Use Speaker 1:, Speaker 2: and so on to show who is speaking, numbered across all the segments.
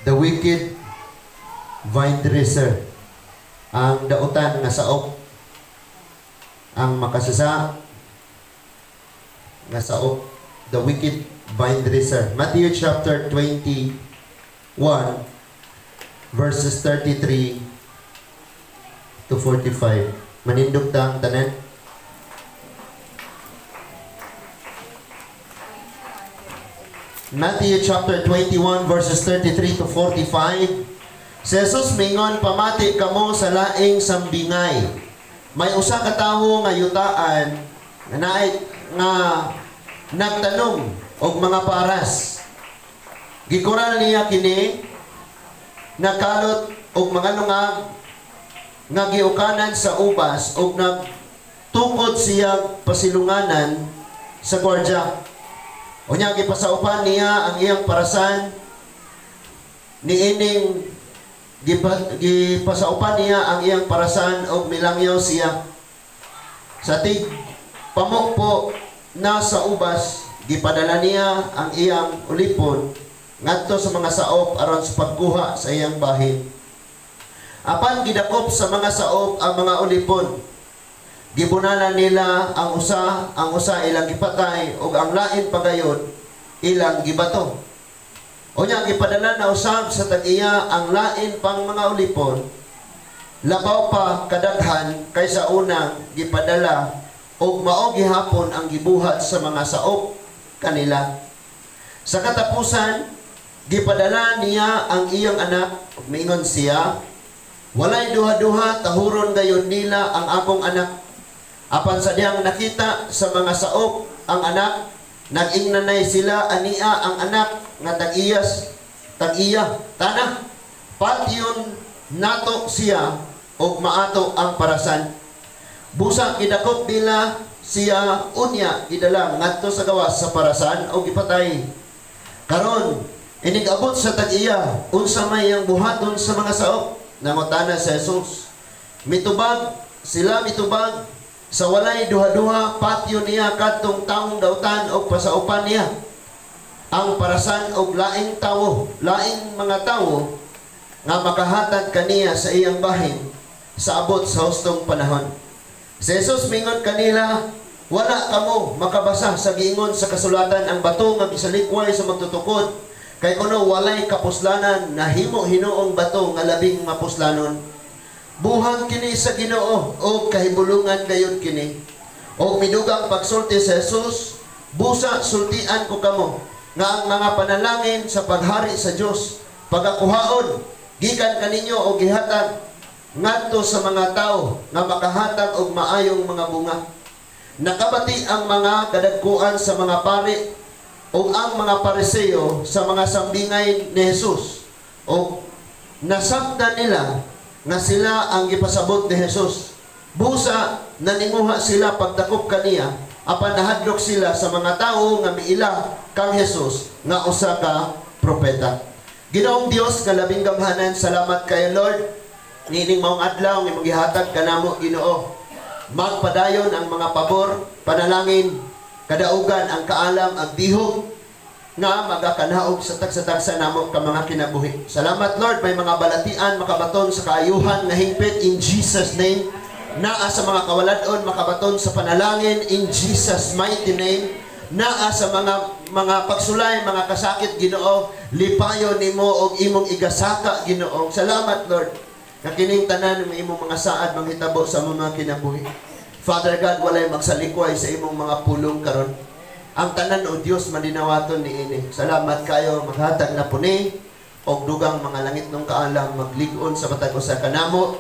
Speaker 1: The wicked vine dresser, ang dautan nga saop, ang makasasa nga saop, the wicked vine dresser. Matthew chapter 21 verses 33 to 45. Manindog ta ang tanan. Matthew chapter 21 verses 33 to 45. Si Jesus mingon, pamati kamo sa laing sambingay. May usa ka tawo nga yutaan nga naay nga nagtanom og mga paras. Gikural niya kini, nagkalot og mga lungag nga giukanan sa ubas og nagtukod siya pasilunganan sa gwardya. Unya gipasaupan niya ang iyang parasan niining gipasaupan niya ang iyang parasan og milangyaw siya. Sa tig pamukpo na sa ubas, gipadala niya ang iyang ulipon ngadto sa mga saop aron sa pagkuha sa iyang bahin. Apan gidakop sa mga saop ang mga ulipon. Gibunalan nila ang usa ilang gipatay ug ang lain pagayon ilang gibato. Unya gipadala na usab sa tag-iya ang lain pang mga ulipon, labaw pa kadaghan kaysa unang gipadala, ug mao gihapon ang gibuhat sa mga saop kanila. Sa katapusan gipadala niya ang iyang anak ug miingon siya, walay duha-duha, tahuron gayon nila ang akong anak. Apan sa diyang nakita sa mga saop ang anak, nag-ingnanay sila ania ang anak nga tag-iya tana patyon nato siya og maato ang parasan. Busa gidakop nila siya, unya gidala ngadto sa gawas sa parasan og gipatay. Karon inig-abot sa tag-iya, unsa may ang buhaton sa mga saop? Nangutana sa Jesus. Mitubag sila, mitubag sa walay duha-duha, patyo niya kadtong taong dautan og pasaupan niya ang parasan og laing tawo, laing mga tawo nga makahatag kaniya sa iyang bahin sa abot sa hustong panahon. Si Jesus mingon kanila, wala kamo makabasa sa giingon sa kasulatan, ang bato nga gisalikway sa magtutukod kay kuno walay kapuslanan, nahimo hinuong bato nga labing mapuslanon. Buhang kini sa Ginoo o kahibulungan gayon kini. O midugang pagsulti sa Jesus, busa sultian ko kamo nga ang mga panalangin sa paghari sa Dios pagakuhaon gikan kaninyo o gihatag ngadto sa mga tawo nga makahatag og maayong mga bunga. Nakabati ang mga kadagkuan sa mga pari o ang mga Pariseo sa mga sambingay ni Jesus, o nasabtan nila nga sila ang gipasabot ni Jesus. Busa naninguha sila pagdakop kaniya, apan nahadlok sila sa mga tawo nga miila kang Jesus nga usa ka propeta. Ginoong Dios nga labing gamhanan, salamat kayo Lord niining maong adlaw nga imong gihatag kanamo Ginoo. Magpadayon ang mga pabor, panalangin, kadaugan ang kaalam ag dihog nga magakanaog sa tagsa-tagsa namo ka mga kinabuhi. Salamat Lord, may mga balatian makabaton sa kaayuhan nga hingpit in Jesus name. Naa sa mga kawaladon makabaton sa panalangin in Jesus mighty name. Naa sa mga pagsulay, mga kasakit Ginoo, lipayon nimo og imong igasaka Ginoo. Salamat Lord, nga kining tanan ng imong mga saad manghitabo sa mga kinabuhi. Father God, walay magsalikway sa imong mga pulong karon. Ang tanan o Dios maninawaton niini. Salamat kayo, maghatag na puni og dugang mga langit nung kaalam maglig-on sa matag usa kanamo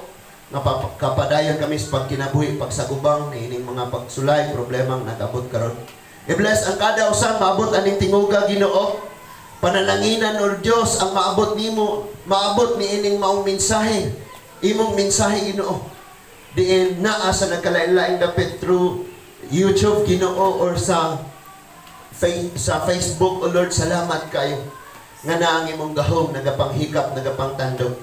Speaker 1: nga kapadayon kami sa pagkinabuhi, pagsagubang niining mga pagsulay, problemang nagabot karon. I-bless ang kada usa maabot aning tinguga Ginoo. Panalanginan o Dios ang maabot nimo, maabot niining maong mensahe, imong mensahe Ginoo. Diin naa sa nagkalain-laing dapit through YouTube Ginoo or sa Facebook, O Lord, salamat kayo nga naa ang imong gahom nagapanghikap, nagapangtandog.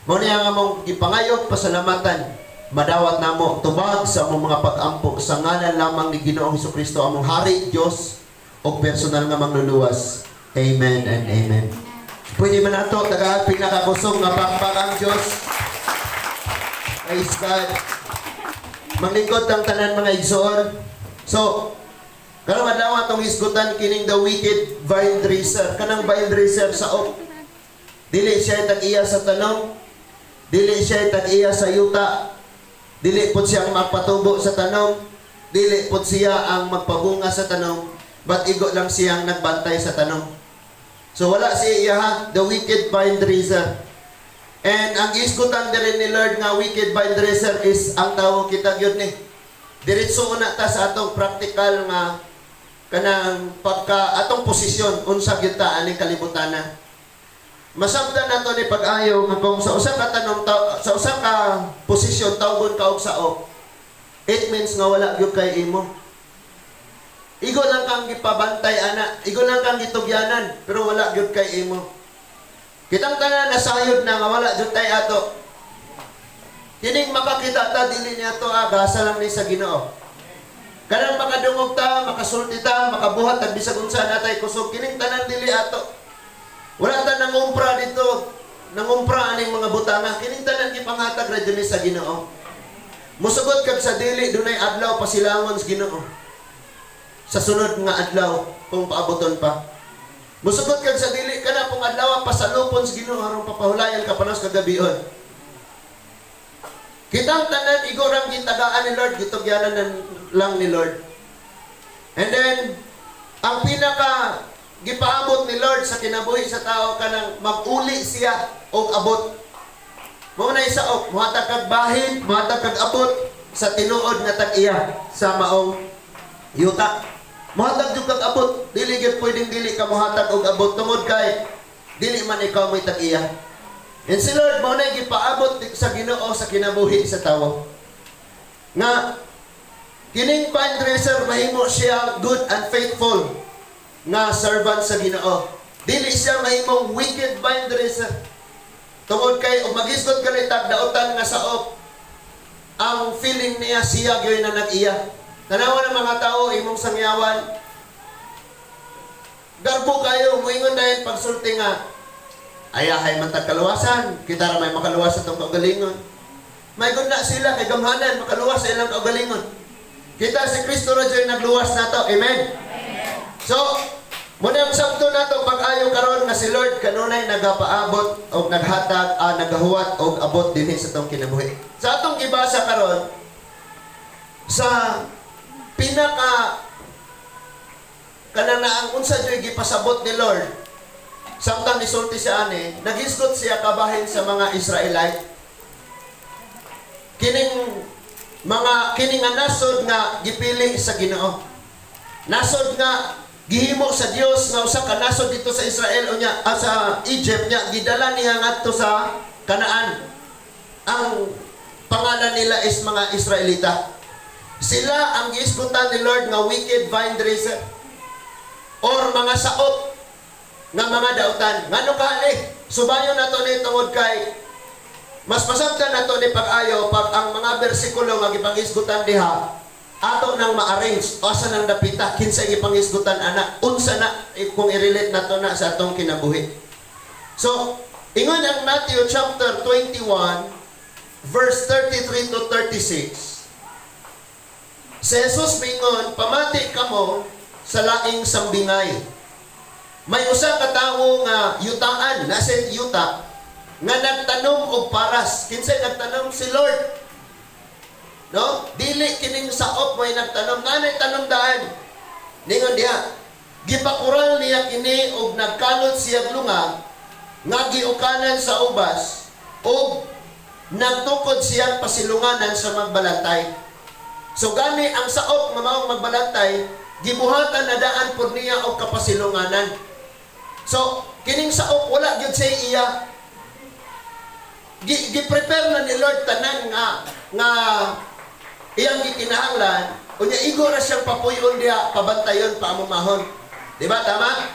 Speaker 1: Mao ni ang among gipangayog pasalamatan, madawat namo tubag sa among mga pag-ampo sa ngalan lamang ni Ginoong Hesukristo, among Hari, Dios ug personal nga mangluluwas. Amen and amen. Pwede man nato tagaan pinakakusog nga pakpak ang Diyos. Praise God. Maglingkod ang tanan, mga igsoon. So, karong adlaw atong hisgutan kining the wicked vine dresser. Kanang vine dresser, saop. Dili siya tag-iya sa tanom. Dili siya tag-iya sa yuta. Dili pud siya ang magpatubo sa tanom. Dili pud siya ang magpabunga sa tanom. But igo lang siyang nagbantay sa tanom. So wala siya iya ha, the wicked vine dresser. And ang gisgutan diri ni Lord nga wicked vine dresser is ang tawo, kita gyud ni. Diretso na ta sa atong practical nga kanang pagka atong posisyon, unsa gyud ta aning kalibutana. Masabtan nato ni pag-ayo nga kung sa usa ka tanom sa usa ka posisyon tawgon ka og saop, it means nga wala gyud kay imo. Igo lang kang gipabantay ana, igo lang kang gitugyanan, pero wala gyud kay imo. Kitang tanan nasayod na nga wala jud tay ato. Kining makakita ta, dili niya to ah, gasa lang ni sa Ginoo. Kanang makadungog ta, makasulti ta, makabuhat tag bisag unsa natay kusog, kining tanan dili ato. Wala ta nangumpra dito, nangumpra aning mga butanga, kining tanan gipanghatag ra jud ni sa Ginoo. Musugot kag sa dili, dunay adlaw pasilangon sa Ginoo. Sa sunod nga adlaw kung paaboton pa. Musugot kag sa dili, kana pong adlaw pasalupon sa Ginoo aron papahulayan ka panos kagabion. Kitang tanan igo rang gitagaan ni Lord, gitugyanan lang ni Lord. And then ang pinaka gipaabot ni Lord sa kinabuhi sa tao, kanang mag-uli siya og abot. Mao na saop, muhatag kag bahin, muhatag kag abot sa tinuod nga tag-iya sa maong yuta. Muhatag jud kag abot, dili gyud pwedeng dili ka muhatag og abot tungod kay dili man ikaw may tag-iya. And si Lord, mao na gipaabot sa Ginoo sa kinabuhi sa tawo. Nga kining vine dresser, mahimo siya good and faithful nga servant sa Ginoo. Dili siya mahimong wicked vine dresser. Tungod kay og magisgot ka ni tagdaotan nga saop, ang feeling niya, siya gyud na nag-iya. Tanawa ng mga tao, imong sangyawan. Garbo kayo, muingon dahil pagsulti nga, ayahay man tag kaluwasan, kita ra may makaluwas sa atong kaugalingon. May na sila kay gamhanan, makaluwas sa ilang kaugalingon. Kita si Kristo ra jud nagluwas nato. Amen. So, muna ang sabto nato pag-ayo karon nga si Lord kanunay nagapaabot og naghatag, nagahuwat og abot dinhi sa atong kinabuhi. Sa atong gibasa karon sa pinaka kanang na ang unsa jud gipasabot ni Lord samtang nisulti siya ani, naghisgot siya kabahin sa mga Israelite. Kining mga kini nga nasod nga gipili sa Ginoo. Nasod nga gihimo sa Dios nga usa ka nasod dito sa Israel unya sa Egypt nya gidala niya ngadto sa Kanaan. Ang pangalan nila is mga Israelita. Sila ang giisgutan ni Lord nga wicked vine dresser or mga saop nga mga dautan. Ngano ka ni? Subayon nato ni tungod kay mas masabtan nato ni pag-ayo pag ang mga bersikulo nga gipanghisgutan diha ato nang ma-arrange o asa nang dapita, kinsa gipanghisgutan ana, unsa na kung i-relate nato na sa atong kinabuhi. So, ingon ang Matthew chapter 21 verse 33 to 36. Si Jesus mingon, "Pamati kamo sa laing sambingay. May usa ka tawo nga yutaan, nasa yuta, nga nagtanom og paras." Kinsay nagtanom? Si Lord. No? Dili kining saop may nagtanom. Nanay tanom daan. Ningon diha, gipakural niya kini og nagkalot siya lunga nga giukanan sa ubas og nagtukod siyang pasilunganan sa magbalantay. So gani ang saop nga maong magbalantay, gibuhatan na daan pod niya og kapasilunganan. So kining saop wala gyud siya iya. Gi-prepare na ni Lord tanan nga nga iyang gikinahanglan, unya igo ra siyang papuyon diha, pabantayon, paamumahon. Di ba tama?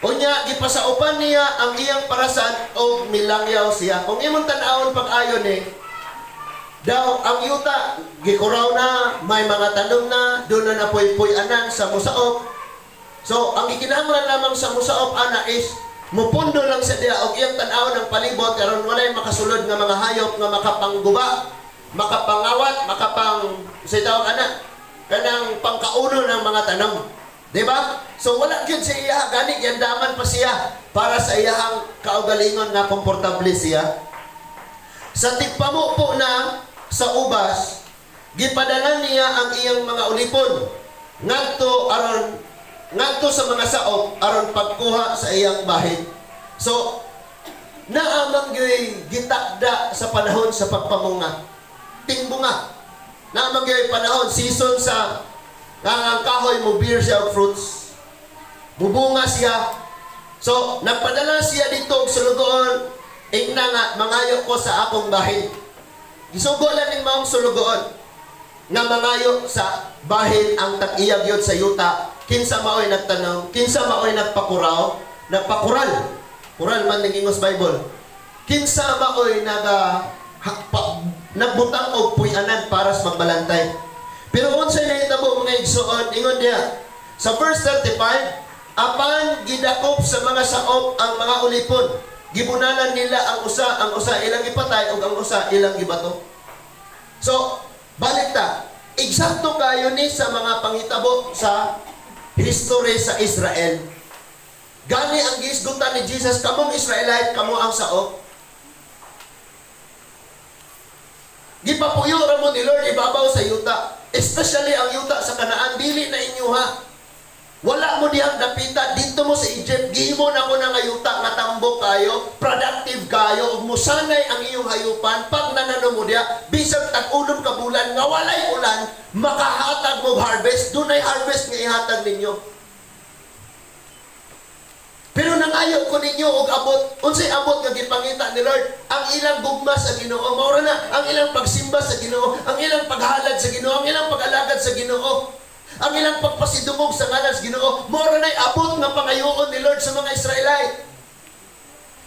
Speaker 1: Unya gipasaupan niya ang iyang parasan og milangyaw siya. Kung imong tan-awon pag-ayon ni daw ang yuta gikuraw na, may mga tanom na, doon na napuy-puy anan sa musaop. So ang gikinahanglan lamang sa musaop ana is Mupundo lang siya diha og iyang tan-awon ang palibot aron walay makasulod nga mga hayop nga makapangguba, makapangawat, makapang sa tawag ana, kanang pangkauno ng mga tanom. Di ba? So wala gyud sa iya, gani yandaman pa siya para sa iyang kaugalingon nga komportable siya. Sa tigpamupo na sa ubas, gipadala niya ang iyang mga ulipon ngadto sa mga saop aron pagkuha sa iyang bahin. So naa man gyud gitakda sa panahon sa pagpamunga. Tingbunga. Naa man gyud panahon, season sa nga ang kahoy mo bear siya og fruits. Mubunga siya. So nagpadala siya dito og sulugoon, ingna nga mangayo ko sa akong bahin. Gisugo lang ning maong sulugoon nga mangayo sa bahin ang tag-iya gyud sa yuta, kinsa maoy nagtanom, kinsa maoy nagpakuraw, nagpakural. Kural man ning ingos Bible. Kinsa maoy nagbutang og puy-anan para sa magbalantay. Pero unsay nahitabo, mga igsoon, ingon diha sa verse 35, apan gidakop sa mga saop ang mga ulipon. Gibunalan nila ang usa ilang gipatay ug ang usa ilang gibato. So, balik ta. Eksakto kayo ni sa mga panghitabo sa history sa Israel. Gani ang giisgutan ni Jesus, kamong Israelite, kamo ang saop. Gipapuyo ra mo ni Lord ibabaw sa yuta, especially ang yuta sa Kanaan, dili na inyo ha. Wala mo dihang dapita dito mo sa Egypt, gihimo na ko na nga yuta nga tambok kayo, productive kayo, ug musanay ang iyong hayupan pag nanano mo diha, bisag tag-unom ka bulan nga walay ulan, makahatag mo harvest, dunay harvest nga ihatag ninyo. Pero nangayo ko ninyo og abot, unsay abot nga gipangita ni Lord? Ang ilang gugma sa Ginoo, mao ra na ang ilang pagsimba sa Ginoo, ang ilang paghalad sa Ginoo, ang ilang pag-alagad sa Ginoo, ang ilang pagpasidungog sa ngalan sa Ginoo, mao ra nay abot nga pangayoon ni Lord sa mga Israelite.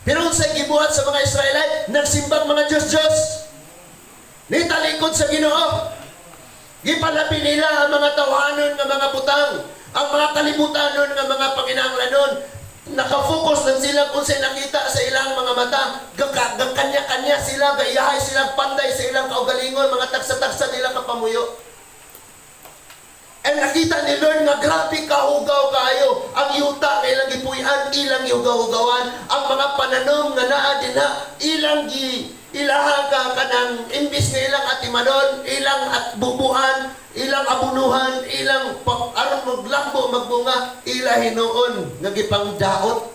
Speaker 1: Pero unsay gibuhat sa mga Israelite? Nagsimbang mga Diyos-Diyos. Nitalikod sa Ginoo. Gipalabi nila ang mga tawhanon nga mga butang, ang mga kalibutanon nga mga panginahanglanon. Nakafocus lang sila kung sa'y nakita sa ilang mga mata. Gakanya-kanya sila, gaiyahay sila, panday sa ilang kaugalingon, mga tagsa-tagsa nila kapamuyo. And nakita ni Lord nga grabe kahugaw kayo. Ang yuta nga ilang gipuy-an, ilang gihugaw-hugawan. Ang mga pananom nga naa dinha, ilang gi ilaha ka kanang imbis nga ilang atimanon, ilang at bubuhan, ilang abunuhan, ilang aron maglambo magbunga, ila hinuon nga gipangdaot.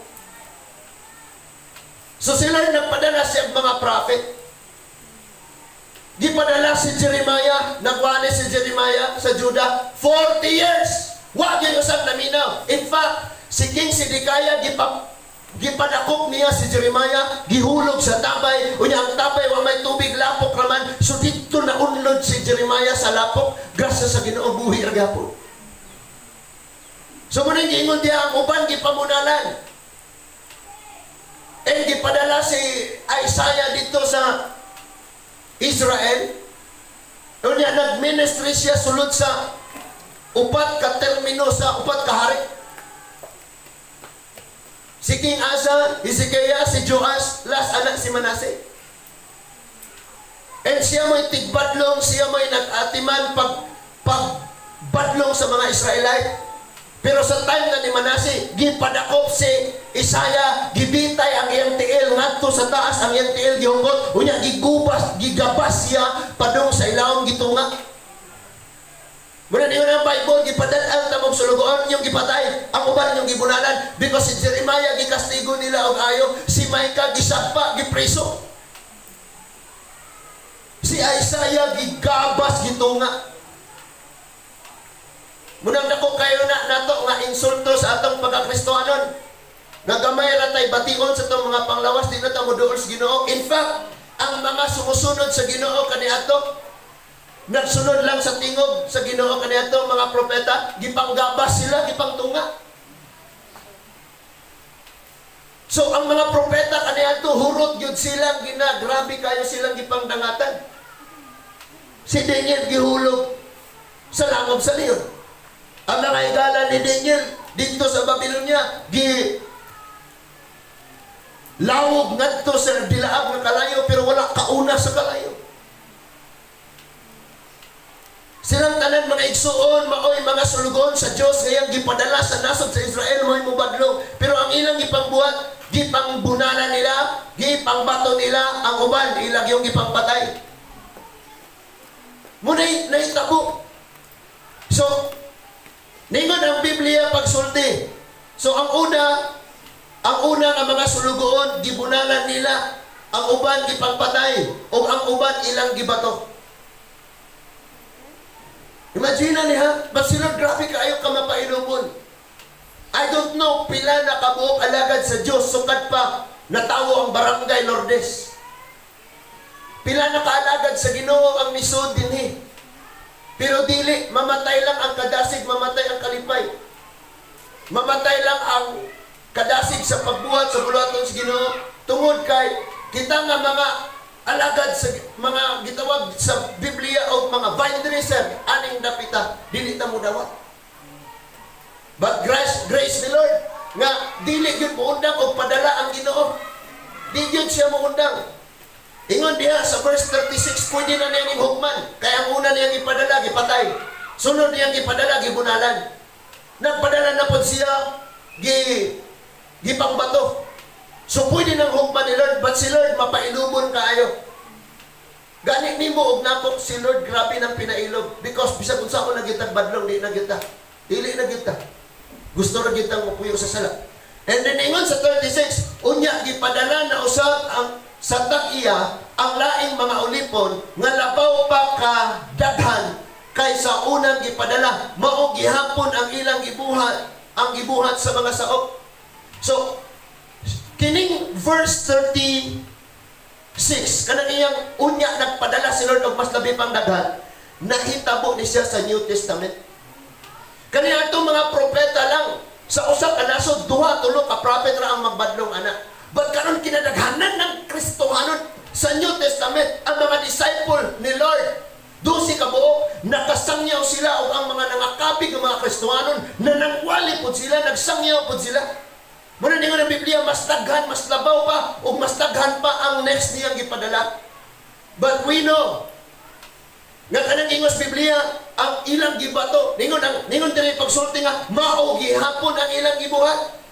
Speaker 1: So sila nagpadala siya mga prophet. Gipadala si Jeremiah, nagwali si Jeremiah sa Judah 40 years. Wa gyud usab naminaw. In fact, si King Zedekiah gipadakop niya si Jeremiah, gihulog sa tabay, unya ang tabay wa may tubig, lapok raman. So didto naunlod si Jeremiah sa lapok, grasya sa Ginoo buhi ra gyapon. So mo nang giingon diha ang uban gipamunalan. And gipadala si Isaiah dito sa Israel. Unya nagministry siya sulod sa upat ka termino sa upat ka hari. Si King Asa, Hezekiah, si Joas, last anak si Manase. And siya mo'y tigbadlong, siya mo'y nag-atiman pagbadlong sa mga Israelite. Pero sa time na ni Manase, gipadakop si Isaiah, gibitay ang iyang tiil, ngadto sa taas ang iyang tiil, gihunggot, unya gigubas, gigabas siya, padung sa ilawong gitunga. Muna niyo ang Bible, gipadal-ang tamog sulugoon yung gipatay, ang uban yung gibunalan, because si Jeremiah gikastigo nila og ayo, si Micah gisagpa, gipreso. Si Isaiah gigabas, gitunga. Munang dako kayo na nato nga insulto sa atong pagkakristohanon. Nga gamay ra tay bation sa atong mga panglawas, di na ta moduol sa Ginoo. In fact, ang mga sumusunod sa Ginoo kaniadto, nagsunod lang sa tingog sa Ginoo kaniadto mga propeta, gipanggabas sila, gipangtunga. So ang mga propeta kaniadto hurot gyud silang gina, grabe kayo silang gipangdangatan. Si Daniel gihulog sa langob sa leon. Ang mga higala ni Daniel dito sa Babylonia, Lawog ngadto sa dilaab nga kalayo, pero wala kauna sa kalayo. Silang tanan, mga igsuon, maoy mga sulugoon sa Dios ngayang gipadala sa nasod sa Israel mo'y mobadlong. Pero ang ilang gipangbuhat, gipangbunalan nila, gipangbato nila, ang uban ilang yung gipangpatay. Muna'y nahitabo. So, ningon ang Biblia pagsulti. So ang una nga mga sulugoon, gibunalan nila, ang uban gipangpatay, o ang uban ilang gibato. Imagine na niya, but si Lord, grabe kaayo ka mapailubon. I don't know pila na kabuok alagad sa Diyos, sukad pa natawo ang Barangay Lourdes. Pila na kaalagad sa Ginoo ang nisod dinhi. Pero dili, mamatay lang ang kadasig, mamatay ang kalipay. Mamatay lang ang kadasig sa pagbuhat sa buluhaton sa Ginoo tungod kay kita nga mga alagad sa mga gitawag sa Biblia o mga vine dresser aning dapita, dili ta mo dawat. But grace, grace ni Lord nga dili gyud moundang og padala ang Ginoo. Di gyud siya moundang. Ingon diha sa verse 36, pwede na niya ning hukman. Kaya ang una niyang ipadala, gipatay. Sunod niyang ipadala, gibunalan. Nagpadala na pod siya, gipangbato. So pwede nang hukman ni Lord, but si Lord mapailubon kaayo. Gani nimo og nako, si Lord grabe nang pinailob because bisag unsa ko nagitag badlong, di na kita. Dili na kita. Gusto ra kitang mopuyo sa sala. And then ingon sa 36, unya gipadala na usab ang sa tag-iya ang laing mga ulipon nga labaw pa ka daghan kaysa unang gipadala, mao gihapon ang ilang gibuhat, ang gibuhat sa mga saop. So kining verse 36, kanang iyang unya nagpadala si Lord og mas labi pang daghan, nahitabo ni siya sa New Testament. Kani atong mga propeta lang sa usa ka nasod, duha, tulo ka prophet ra ang magbadlong ana. But karon kinadaghanan ng Kristohanon sa New Testament, ang mga disciple ni Lord, 12 ka buok, nakasangyaw sila, og ang mga nangakabig ng mga Kristohanon na nangwali pud sila, nagsangyaw pud sila. Muna ningon ang Biblia, mas daghan, mas labaw pa, ug mas daghan pa ang next niyang gipadala. But we know nga kanang ingos Biblia, ang ilang gibato, ningon diri pagsulti nga mao gihapon ang ilang gibuhat.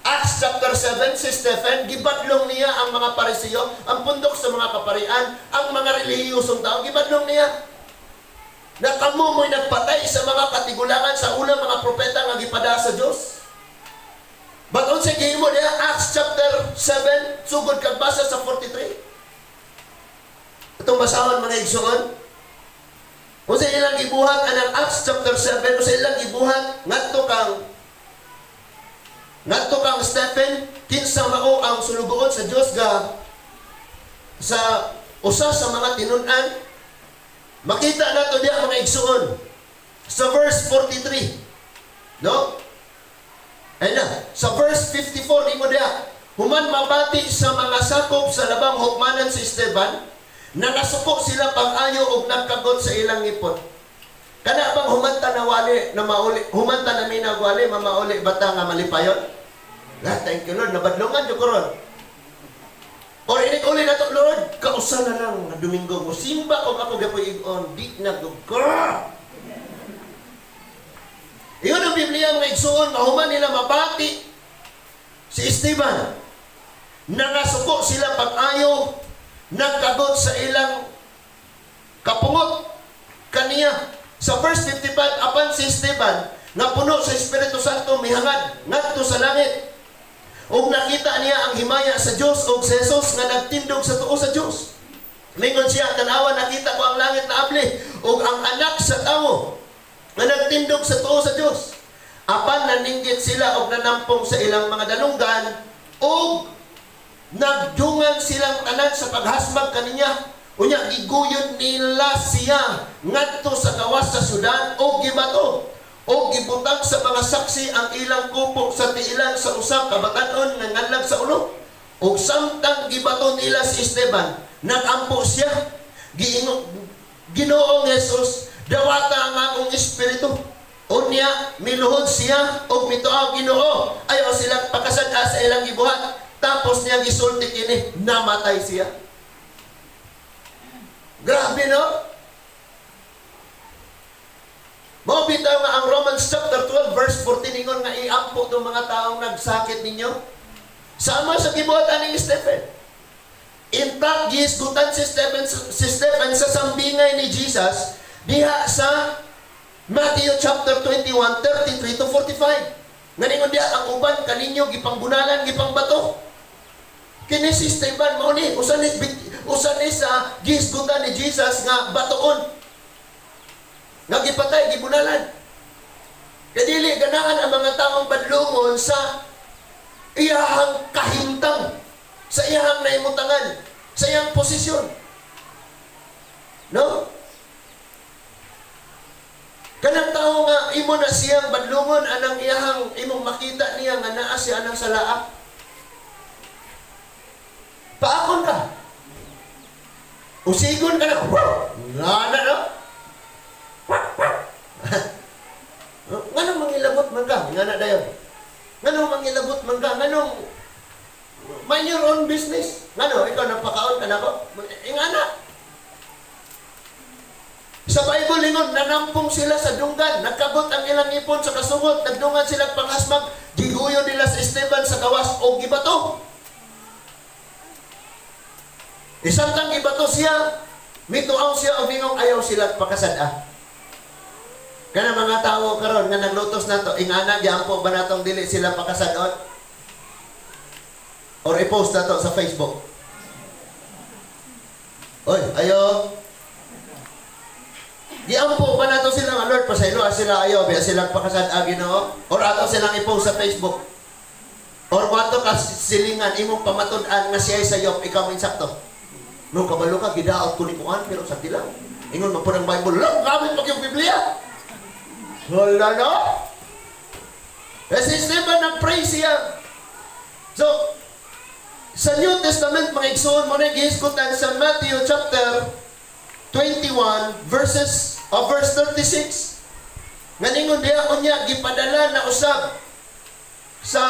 Speaker 1: Acts chapter 7, si Stephen, gibadlong niya ang mga Pariseo, ang pundok sa mga kaparian, ang mga relihiyosong tao, gibadlong niya. Na kamo mo'y nagpatay sa mga katigulangan, sa unang mga propeta nga gipada sa Dios. But unsay gihimo niya? Acts chapter 7, sugod kag basa sa 43. Itong basahon, mga igsoon. Unsay ilang gibuhat anang Acts chapter 7, unsay ilang gibuhat ngadto kang Stephen, kinsa mao ang sulugoon sa Dios ga sa usa sa mga tinun-an? Makita nato diya, mga igsoon, sa verse 43, no? Ayun na, sa verse 54 nimo diya, human mabati sa mga sakop sa labang hukmanan si Esteban, nangasuko sila pag-ayo og nagkagot sa ilang ngipon. Kana bang humanta na wali na mauli, humanta na minagwali, mamauli bata nga malipayon? Ah, thank you Lord, nabadlungan jud ko ron. Or inig uli na to, Lord, kausa na lang nga Domingo mo simba ko ako gapoy igon, di na gud ko. Ingon ang Biblia, mga igsuon, mahuman nila mabati si Esteban, nangasuko sila pag-ayo, nagkagot sa ilang kapungot kaniya. Sa verse 55, apan si Esteban, nga puno sa Espiritu Santo, mihangad ngadto sa langit. Ug nakita niya ang himaya sa Dios ug si Jesus nga nagtindog sa tuo sa Dios. Mingon siya, "Tanawa, nakita ko ang langit na abli ug ang Anak sa Tawo nga nagtindog sa tuo sa Dios." Apan naninggit sila og nanampong sa ilang mga dalunggan ug nagdungan silang tanan sa paghasmag kaninya. Unya giguyod nila siya ngadto sa gawas sa syudad og gibato. O gibutang sa mga saksi ang ilang kupo sa tiilan sa usa ka batan-on nga nganlag sa ulo. Og samtang gibato nila si Esteban, nagampo siya, giingon, "Ginoong Jesus, dawata ang akong espiritu." Unya miluhod siya og mituo, "Ginoo, ayaw silang pakasad sa ilang gibuhat." Tapos Pagkatapos niya gisulti kini, namatay siya. Grabe, no? Mao bitaw nga ang Romans chapter 12 verse 14 ingon nga iampo tong mga taong nagsakit ninyo. Sama sa gibuhat ani Stephen. In fact, gihisgutan si Stephen sa sambingay ni Jesus diha sa Matthew chapter 21, 33 to 45. Nga ningon diha, ang uban kaninyo gipangbunalan, gipangbato. Kini si Stephen mao ni usa ni sa gihisgutan ni Jesus nga batoon. Nga gipatay, gibunalan. Kay dili ganahan ang mga taong badlungon sa iyahang kahimtang, sa iyahang naimutangan, sa iyang posisyon. No? Kanang tao nga imo na siyang badlungon anang iyahang imong makita niya nga naa siya anang salaa. Paakon ka. Usigon ka na. Nga na, no? Nganong mangilabot man ka? Nga na dayon. Nganong mangilabot man ka? Nganong mind your own business? Ngano, ikaw nagpakaon ka nako? Ingana. Sa Bible ingon, nanampong sila sa dunggan, nagkagot ang ilang ngipon sa kasungot, nagdungan sila panghasmag, giguyo nila si Esteban sa gawas og gibato. Isamtang gibato siya, mituaw siya og ningong ayaw sila pakasad-a. Kana mga tao karon nga naglutos nato, ingana giampo ba natong dili sila pakasad-on? Or i-post nato sa Facebook. Oy, ayo. Giampo ba nato sila nga, Lord, pasaylo sila, ayo biya silang pakasad-a, Ginoo? Or ato silang i-post sa Facebook. Or wato ka silingan imong pamatud-an nga siya sayop, ikaw mo insakto. No, kabalo ka, gidaot ko ni kuan, pero sa tilaw. Ingon man po ng Bible, lang, gamit pag yung Biblia. Wala, no? Kasi Stephen, nag-pray siya. So, sa New Testament, mga igsoon, mo na gihisgutan sa Matthew chapter 21, verse 36. Nganingon diha, unya, gipadala na usab sa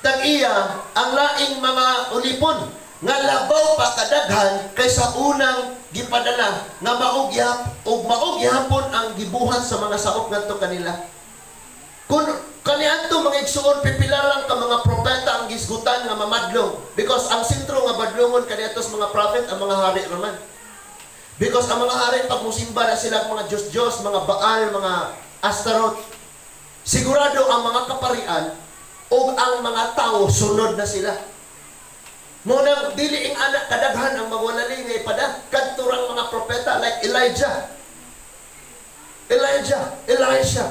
Speaker 1: tag-iya ang laing mga ulipon nga labaw pa kadaghan kaysa unang gipadala, nga mao og mao gihapon ang gibuhat sa mga saop ngadto kanila. Kun kaniadto, mga igsuon, pipila lang ka mga propeta ang gisgutan nga mamadlong, because ang sentro nga badlongon kaniadto sa mga prophet, ang mga hari raman. Because ang mga hari, pag musimba na sila mga Diyos-Diyos, mga Baal, mga Astaroth, sigurado ang mga kaparian o ang mga tao sunod na sila. Mo nang dili ing anak kadaghan ang magwalali nga ipada kadto rang mga propeta like Elijah. Elijah, Elisha.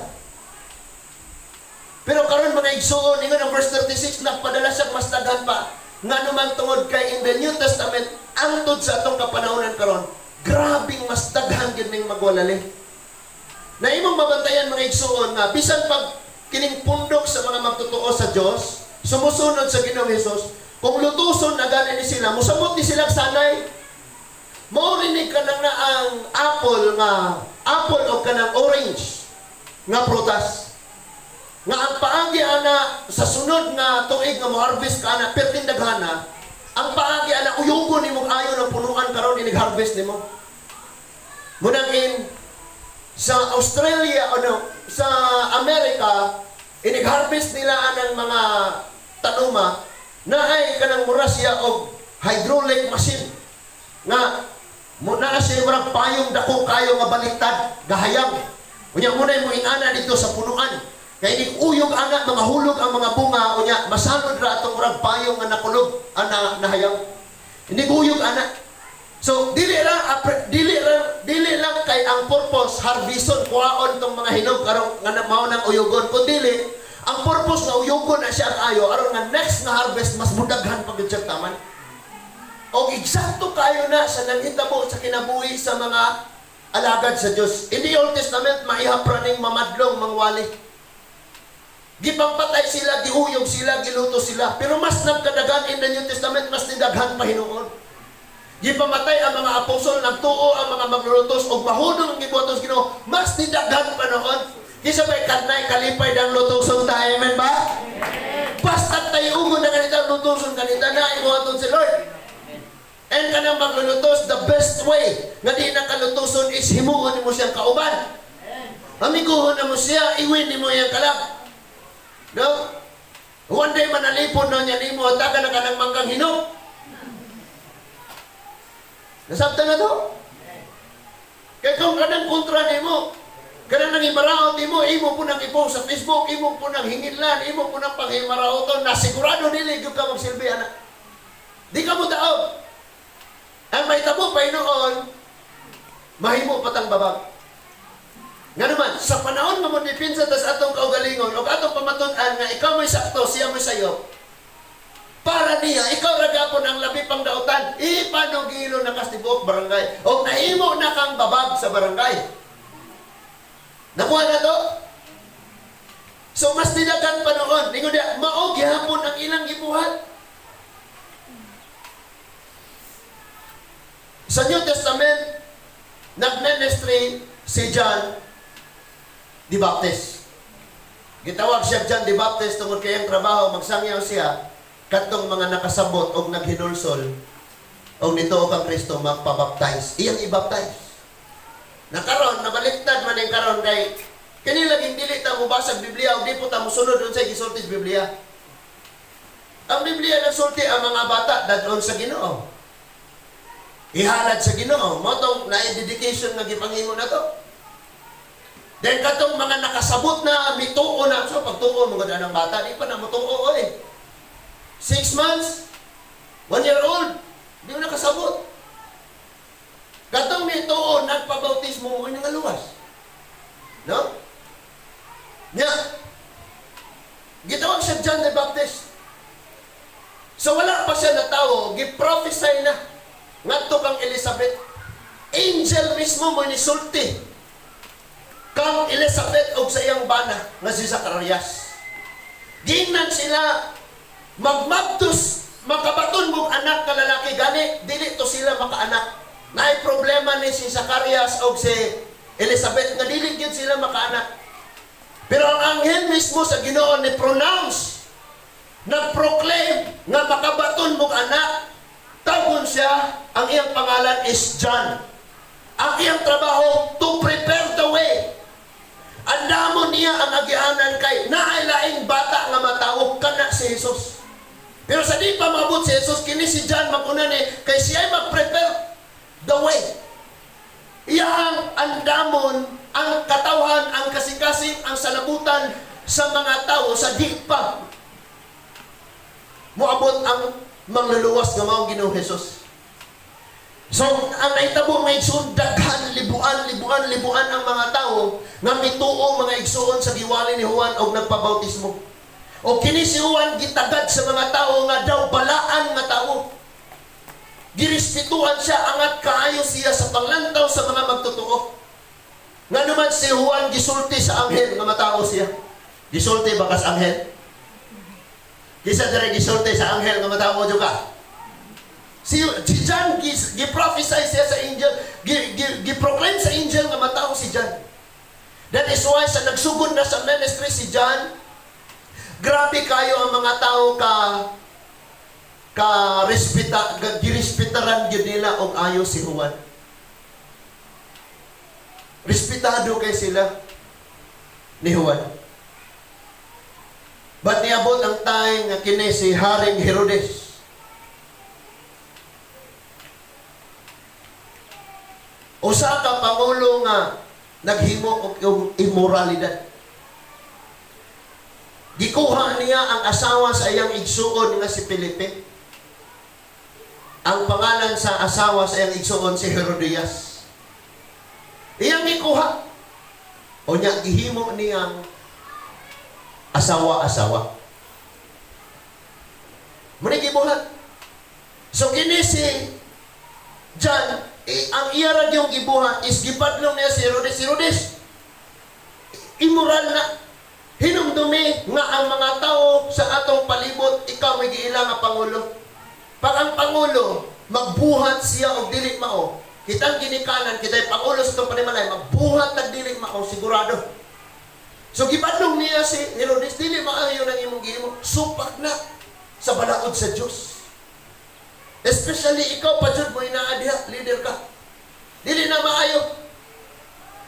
Speaker 1: Pero karon, mga igsuon, ingon ang verse 36, nagpadala siya mas daghan pa. Ngano man? Tungod kay in the New Testament, angtod sa atong kapanahonan karon, grabing mas daghan gyud ning magwalali. Na imong mabantayan, mga igsuon, nga bisan pag kining pundok sa mga magtotoo sa Dios, sumusunod sa Ginoong Hesus, kung lutuson na gani ni sila, musamot ni sila sanay. Mao rin kanang na ang apple nga apple o kanang orange nga prutas. Nga ang paagi ana sa sunod nga tuig nga mo harvest ka ana perting daghana, ang paagi ana uyugon nimo ayo ng punuan karon inig harvest nimo. Munang in sa Australia ano sa Amerika, inig harvest nila anang mga tanuma, naay kanang mura siya og hydraulic machine nga mo naa siya murag payong dako kayo nga baliktad gahayang. Unya muna mo ingana dito sa punuan kay inig uyog ana, mga hulog ang mga bunga. Unya masalod ra atong murag payong nga nakulog ana nahayang inig uyog ana. So dili lang kay ang purpose harveston, kuhaon tong mga hinog karon nga mao nang uyugon, kun dili ang purpose nga uyugon na siya ang ayo aron nga next nga harvest mas mudaghan pa gyud siya taman. Og eksakto kayo na sa nanghitabo sa kinabuhi sa mga alagad sa Dios. In the Old Testament, maihap ra ning mamadlong mangwali. Gipangpatay sila, giuyog sila, giluto sila. Pero mas nagkadagan in the New Testament, mas nidaghan pa hinuon. Gipamatay ang mga apostol, nagtuo ang mga maglulutos, og mahunong ang gibuhaton sa Ginoo, mas nidaghan pa noon. Kinsa may kanay kalipay ng lutoson ta, amen ba? Basta tayo na ganito. lutuson kanita na ibuhaton si Lord. And kanang maglulutos, the best way nga di na kalutuson is himuon nimo siyang kauban. Amiguhon na mo siya, iwin nimo iyang kalag. No? One day manalipon na niya nimo, hatagan na ka ng manggang hinog. Nasabtan na to? Kaya kung kanang kontra nimo, kanang nangimaraot nimo, imo po nang ipost sa Facebook, imo po nang hinginlan, imo po nang panghimarauton, na sigurado dili gyud ka magsilbi ana. Di ka mo daog. Ang may tabo pa noon, mahimo patang babag. Nga naman, sa panahon nga mo depensa tas atong kaugalingon o atong pamatud-an nga ikaw mo'y sakto, siya mo'y sayo, para niya, ikaw ra gapon ang labi pang dautan, ipanugilo na kas tibuok barangay o nahimo na kang babag sa barangay. Nakuha na to? So mas didagan pa noon, ningon diya, mao gihapon ang ilang gibuhat. Sa New Testament, nagministry si John the Baptist. Gitawag siya John the Baptist tungod kay iyang trabaho, magsangyaw siya kadtong mga nakasabot og naghinulsol og nituo kang Kristo magpabaptize. Iyang ibaptize. Nakaron nabaliktad man ning karon kay kini laging dili ta mobasa og Biblia og di po ta mosunod unsay gisulti sa Biblia. Ang Biblia nagsulti ang mga bata dadon sa Ginoo. Ihalad sa Ginoo. Mao tong na-dedication nga gipanghimo na to. Then katong mga nakasabot na mituo na, so pagtuo mo gud ang bata, di pa na motuo oy. 6 months, 1 year old, di mo nakasabot. Katong mituo nagpabautismo mo nga luwas. No? Nya. Gitawag siya John the Baptist. So wala pa siya natawo, gi-prophesy na ngadto kang Elizabeth. Angel mismo mo nisulti kang Elizabeth og sa iyang bana nga si Zacarias. Giingnan sila magmabtos makabaton mong anak nga lalaki, gani dili to sila makaanak. Naay problema ni si Zacarias og si Elizabeth nga dili gyud sila makaanak. Pero ang anghel mismo sa Ginoo ni pronounce, nagproclaim nga makabaton mong anak. Tawgon siya, ang iyang pangalan is John. Ang iyang trabaho, to prepare the way. Andamo niya ang agianan kay naay laing bata nga matawo kana si Jesus. Pero sa di pa maabot si Jesus, kini si John maguna ni kay siya ay mag-prepare the way. Iyang andamon ang katawhan, ang kasikasing, ang salabutan sa mga tao sa di pa moabot ang mangluluwas nga maong Ginoong Jesus. So, ang nahitabo mga igsoon, daghan, libuan, libuan, libuan ang mga tao nga mituo mga igsoon sa giwali ni Juan og nagpabautismo. O kini si Juan gitagad sa mga tao nga daw balaan nga tao. Girespetuhan siya, angat kaayo siya sa panglantaw sa mga magtotoo. Nga naman si Juan gisulti sa anghel nga matao siya. Gisulti ba kas anghel? Kisa dere gisulti sa anghel nga matao jud ka. Si John gi-prophesy siya sa angel, gi-proclaim sa angel nga matao si John. That is why sa nagsugod na sa ministry si John, grabe kayo ang mga tao ka respeta, girespetaran gyud nila og ayo si Juan. Respetado kay sila ni Juan. But niabot ang time nga kini si Haring Herodes. Usa ka pangulo nga naghimo og immoralidad. Gikuha niya ang asawa sa iyang igsuon nga si Felipe. Ang pangalan sa asawa sa iyang igsuon si Herodias. Iyang gikuha. O niya gihimo niyang asawa-asawa. Muna gibuhat. So kini si John, ang iya ra yung gibuhat is gipadlong niya si Herodes. Si Herodes, immoral na. Hinumdumi nga ang mga tao sa atong palibot, ikaw may giila nga pangulo. Pag ang pangulo, magbuhat siya og dili mao. Kitang ginikanan, kita'y pangulo sa itong panimalay, magbuhat ng dili mao, sigurado. So gipadlong niya si Herodes, dili maayo ng imong gihimo, supak na. Sa balaod sa Dios. Especially ikaw pa jud mo inaa diha, leader ka. Dili na maayo.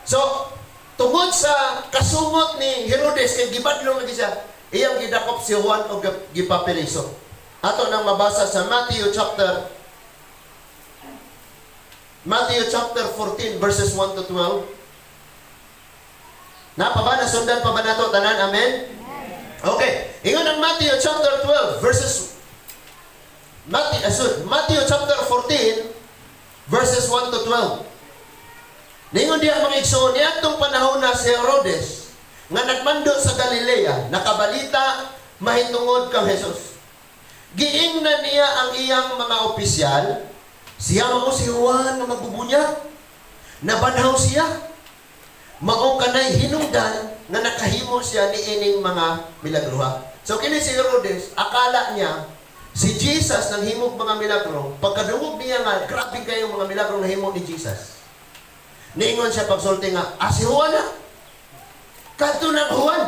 Speaker 1: So, tungod sa kasumot ni Herodes kay gibadlong lagi siya, iyang gidakop si Juan og gipapiriso. Ato nang mabasa sa Matthew chapter 14 verses 1 to 12. Napa ba? Nasundan pa ba nato tanan? Amen? Okay. Ingon ang Matthew chapter 12 verses Matthew, sorry, Matthew chapter 14 verses 1 to 12. Ningon diha, mga igsoon, niadtong panahon na si Herodes nga nagmando sa Galilea, nakabalita mahitungod kang Jesus. Giingnan niya ang iyang mga opisyal, "Siya mao si Juan nga magbubunyag. Nabanhaw siya. Mao kanay hinungdan nga nakahimo siya niining mga milagro." So kini si Herodes, akala niya si Jesus nang himog mga milagro. Pagkadungog niya nga grabe kayong mga milagro na himo ni Jesus, niingon siya pagsulti nga, "Ah, si Juan na. Kadto ng Juan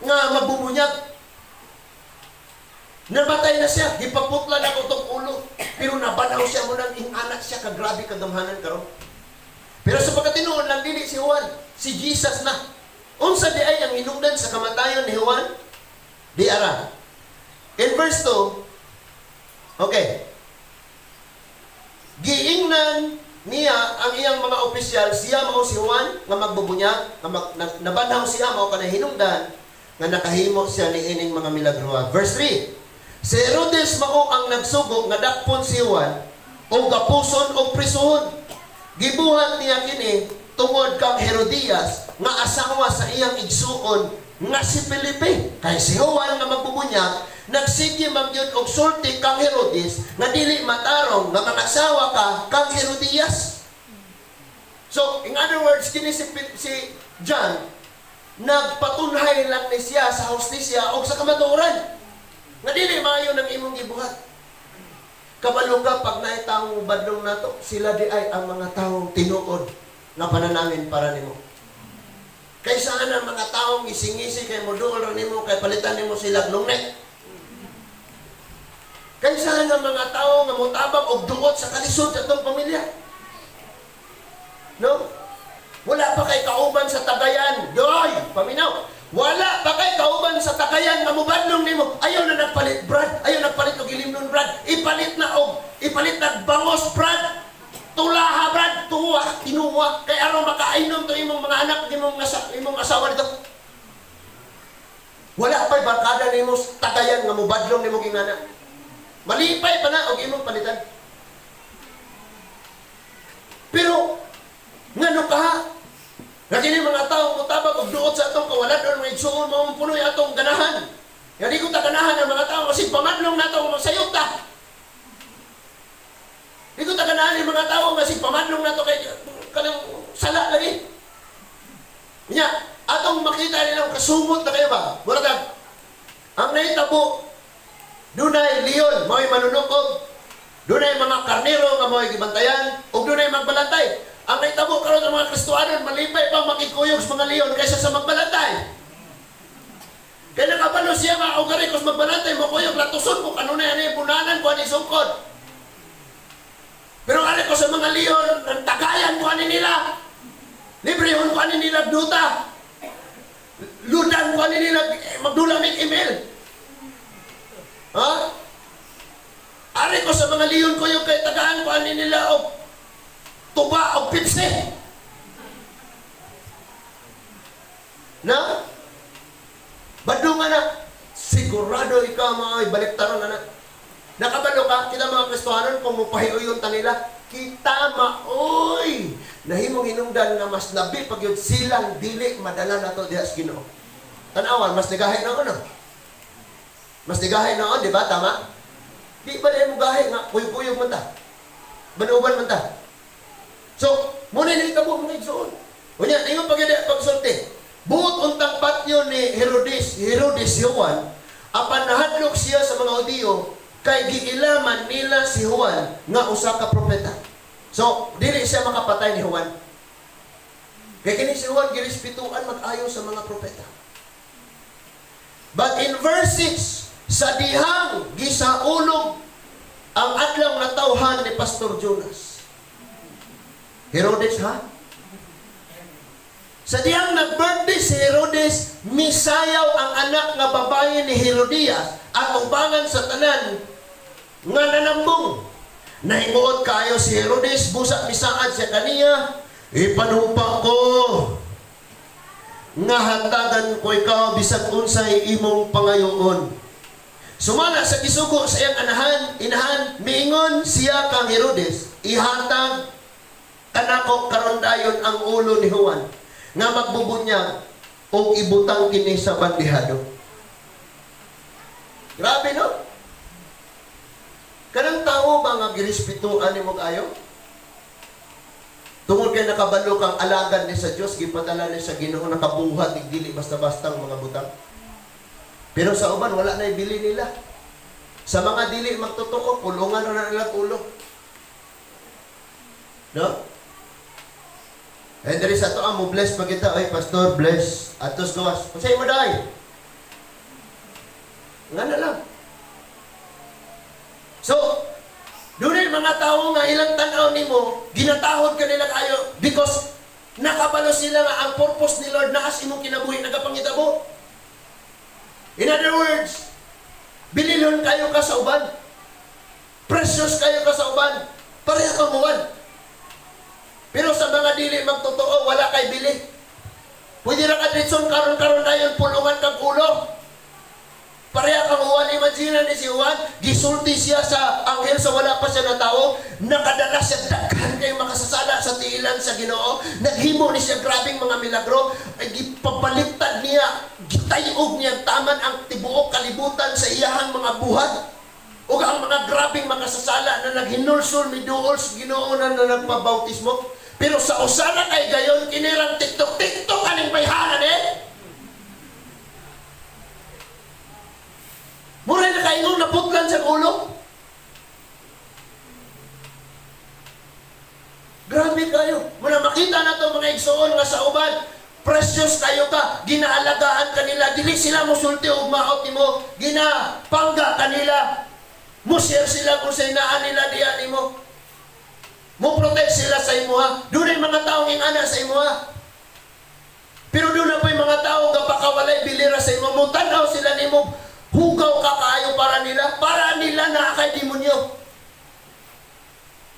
Speaker 1: nga magbubunyag. Namatay na siya, gipaputla na ko tong ulo. Pero nabanhaw siya mo nang ingana siya kagrabe kagamhanan karon." Pero sa pagkatinuod lang, dili si Juan, si Jesus na. Unsa di ay ang hinungdan sa kamatayon ni Juan? Di ara. In verse 2, okay. Giingnan niya ang iyang mga opisyal, "Siya mao si Juan nga magbubunyag, nga nabanhaw siya, mao kanay hinungdan nga nakahimo siya niining mga milagro." Verse 3. Si Herodes mao ang nagsugo nga dakpon si Juan o gapuson o prisuhon. Gibuhat niya kini tungod kang Herodias nga asawa sa iyang igsuon nga si Felipe. Kay si Juan nga magbubunyag nagsige man gyud og sulti kang Herodes nga dili matarong nga mangasawa ka kang Herodias. So, in other words, kini si John nagpatunhay lang ni siya sa hustisya o sa kamatuoran nga dili maayo ng imong gibuhat. Kabalo ka pag naay taong badlong nato, sila di ay ang mga taong tinuod nga pananangin para nimo. Kaysa ang mga taong ngising-ngisi kay moduol ra nimo kay palitan nimo sila long neck. Kaysa ang mga tao nga motabang og duot sa kalisod sa atong pamilya. No? Wala pa kay kauban sa Tagayan. Doy, paminaw. Wala pa kay kauban sa Tagayan nga mobadlong nimo. Ayaw na nagpalit, Brad. Ayaw nagpalit og ilimnon, Brad. Ipalit na bangos, Brad. Tulaha, Brad, tuwa, tinuwa kay aron makainom to imong mga anak, imong asawa dito. Wala pa'y barkada nimo sa Tagayan nga mobadlong nimo gingana. Malipay pa na og imong palitan. Pero ngano ka? Nga kini mga tao mutabang og duot sa atong kawalan mga igsuon mao punoy atong ganahan. Nga di ko ta ganahan ang mga tao kasi pamadlong nato magsayop ta. Di ko ta ganahan ang mga tao kasi pamadlong nato kay kanang sala lagi. Nya, atong makita nilang kasumot na kayo ba? Mura kag ang nahitabo, dunay leon, mao'y manunukob, dunay mga karnero nga mao'y gibantayan, ug dunay magbalantay. Ang nahitabo karon sa mga Kristohanon, malipay pa makikuyog sa mga leon kaysa sa magbalantay. Kaya nakabalo siya nga, og gari kos magbalantay, mokuyog, latuson ko, kanunay ani bunanan ko ani sungkod. Pero ari ko sa mga leon, ang tagayan ko ani nila. Librehon ko ani nila duta. Ludan ko ani nila, magdula mig email. Ha? Ari ko sa mga leon ko yung kay tagaan ko ani nila og tuba og Pepsi. Na? Badlungan na. Sigurado ikaw mga baliktaron na na. Nakabalo ka, kita mga Kristohanon, kung mupahiuyon ta nila, kita maoy nahimong hinungdan nga mas labi pag yun silang dili madala nato diha sa Ginoo. Tan-awan, mas nigahi na ano? Mas nigahi noon, di ba? Tama? Di ba dahil mo gahi nga, kuyog-kuyog man ta. Banuban man ta. So, muna ni kamo mga igsoon. Unya, ingon pag yun pagsulti. Buot untang patyo ni Herodes, Herodes Juan, apan nahadlok siya sa mga Hudiyo kay giilaman nila si Juan nga usa ka propeta. So, dili siya makapatay ni Juan. Kay kini si Juan girespetuan mag-ayo sa mga propeta. But in verse 6, Sa dihang gisaulog ang adlaw natawhan ni Pastor Jonas. Herodes, ha? Sa dihang nag-birthday si Herodes, misayaw ang anak nga babae ni Herodias at ubangan sa tanan nga nanambong. Nahimuot kayo si Herodes, busa misaad siya kaniya, ipanumpa ko nga hatagan ko ikaw bisag unsay imong pangayoon. Sumala sa gisugo sa iyang inahan, miingon siya kang Herodes, ihatag kanako karon dayon ang ulo ni Juan nga magbubunyag o ibutang kini sa bandihado. Grabe, no? Kanang tao ba nga girespetuan nimo kaayo? Tungod kay nakabalo kang alagan ni sa Dios, gipadala ni sa Ginoo, nakabuhat ig dili basta-basta ang mga butang. Pero sa uban wala na ibili nila. Sa mga dili magtotoo, pulungan na nila ulo. No? And there is ato ang mo bless pag kita, ay pastor bless atos gawas. Unsay mo day? Nga na lang. So, dunay mga tao nga ilang tan-aw nimo, ginatahod ka nila kayo because nakabalo sila nga ang purpose ni Lord naas imong kinabuhi nagapangitabo. In other words, bililon kayo ka sa uban. Precious kayo ka sa uban. Pareha kang uban. Pero sa mga dili magtotoo, wala kay bili. Pwede ra ka ditson karon-karon dayon pulungan kang ulo. Pareha kang Juan, imagine ni si Juan, gisulti siya sa anghel sa wala pa siya natao, nakadala siya daghan kay makasasala sa tiilan sa Ginoo, naghimo ni siya grabeng mga milagro, ay gipabaliktad niya, gitayog niya taman ang tibuok kalibutan sa iyahang mga buhat. Ug ang mga grabeng makasasala na naghinulsol miduol sa Ginoo na nagpabautismo. Pero sa usara kay gayon kinirang TikTok TikTok aning bayhanan eh. Mura na kaingong naputlan sa ulo. Grabe kayo. Muna makita na to mga igsoon nga sa uban, precious kayo ka, ginaalagaan kanila, dili sila mosulti og maot nimo, ginapangga kanila. Mo-share sila kung sa inaan nila diyan nimo. Mo-protect sila sa imuha. Dunay mga taong ingana sa imuha. Pero doon na po'y mga tao nga pakawalay bilira sa imo. Mo-tanaw sila nimo, hugaw ka kaayo para nila. Para nila naa kay demonyo.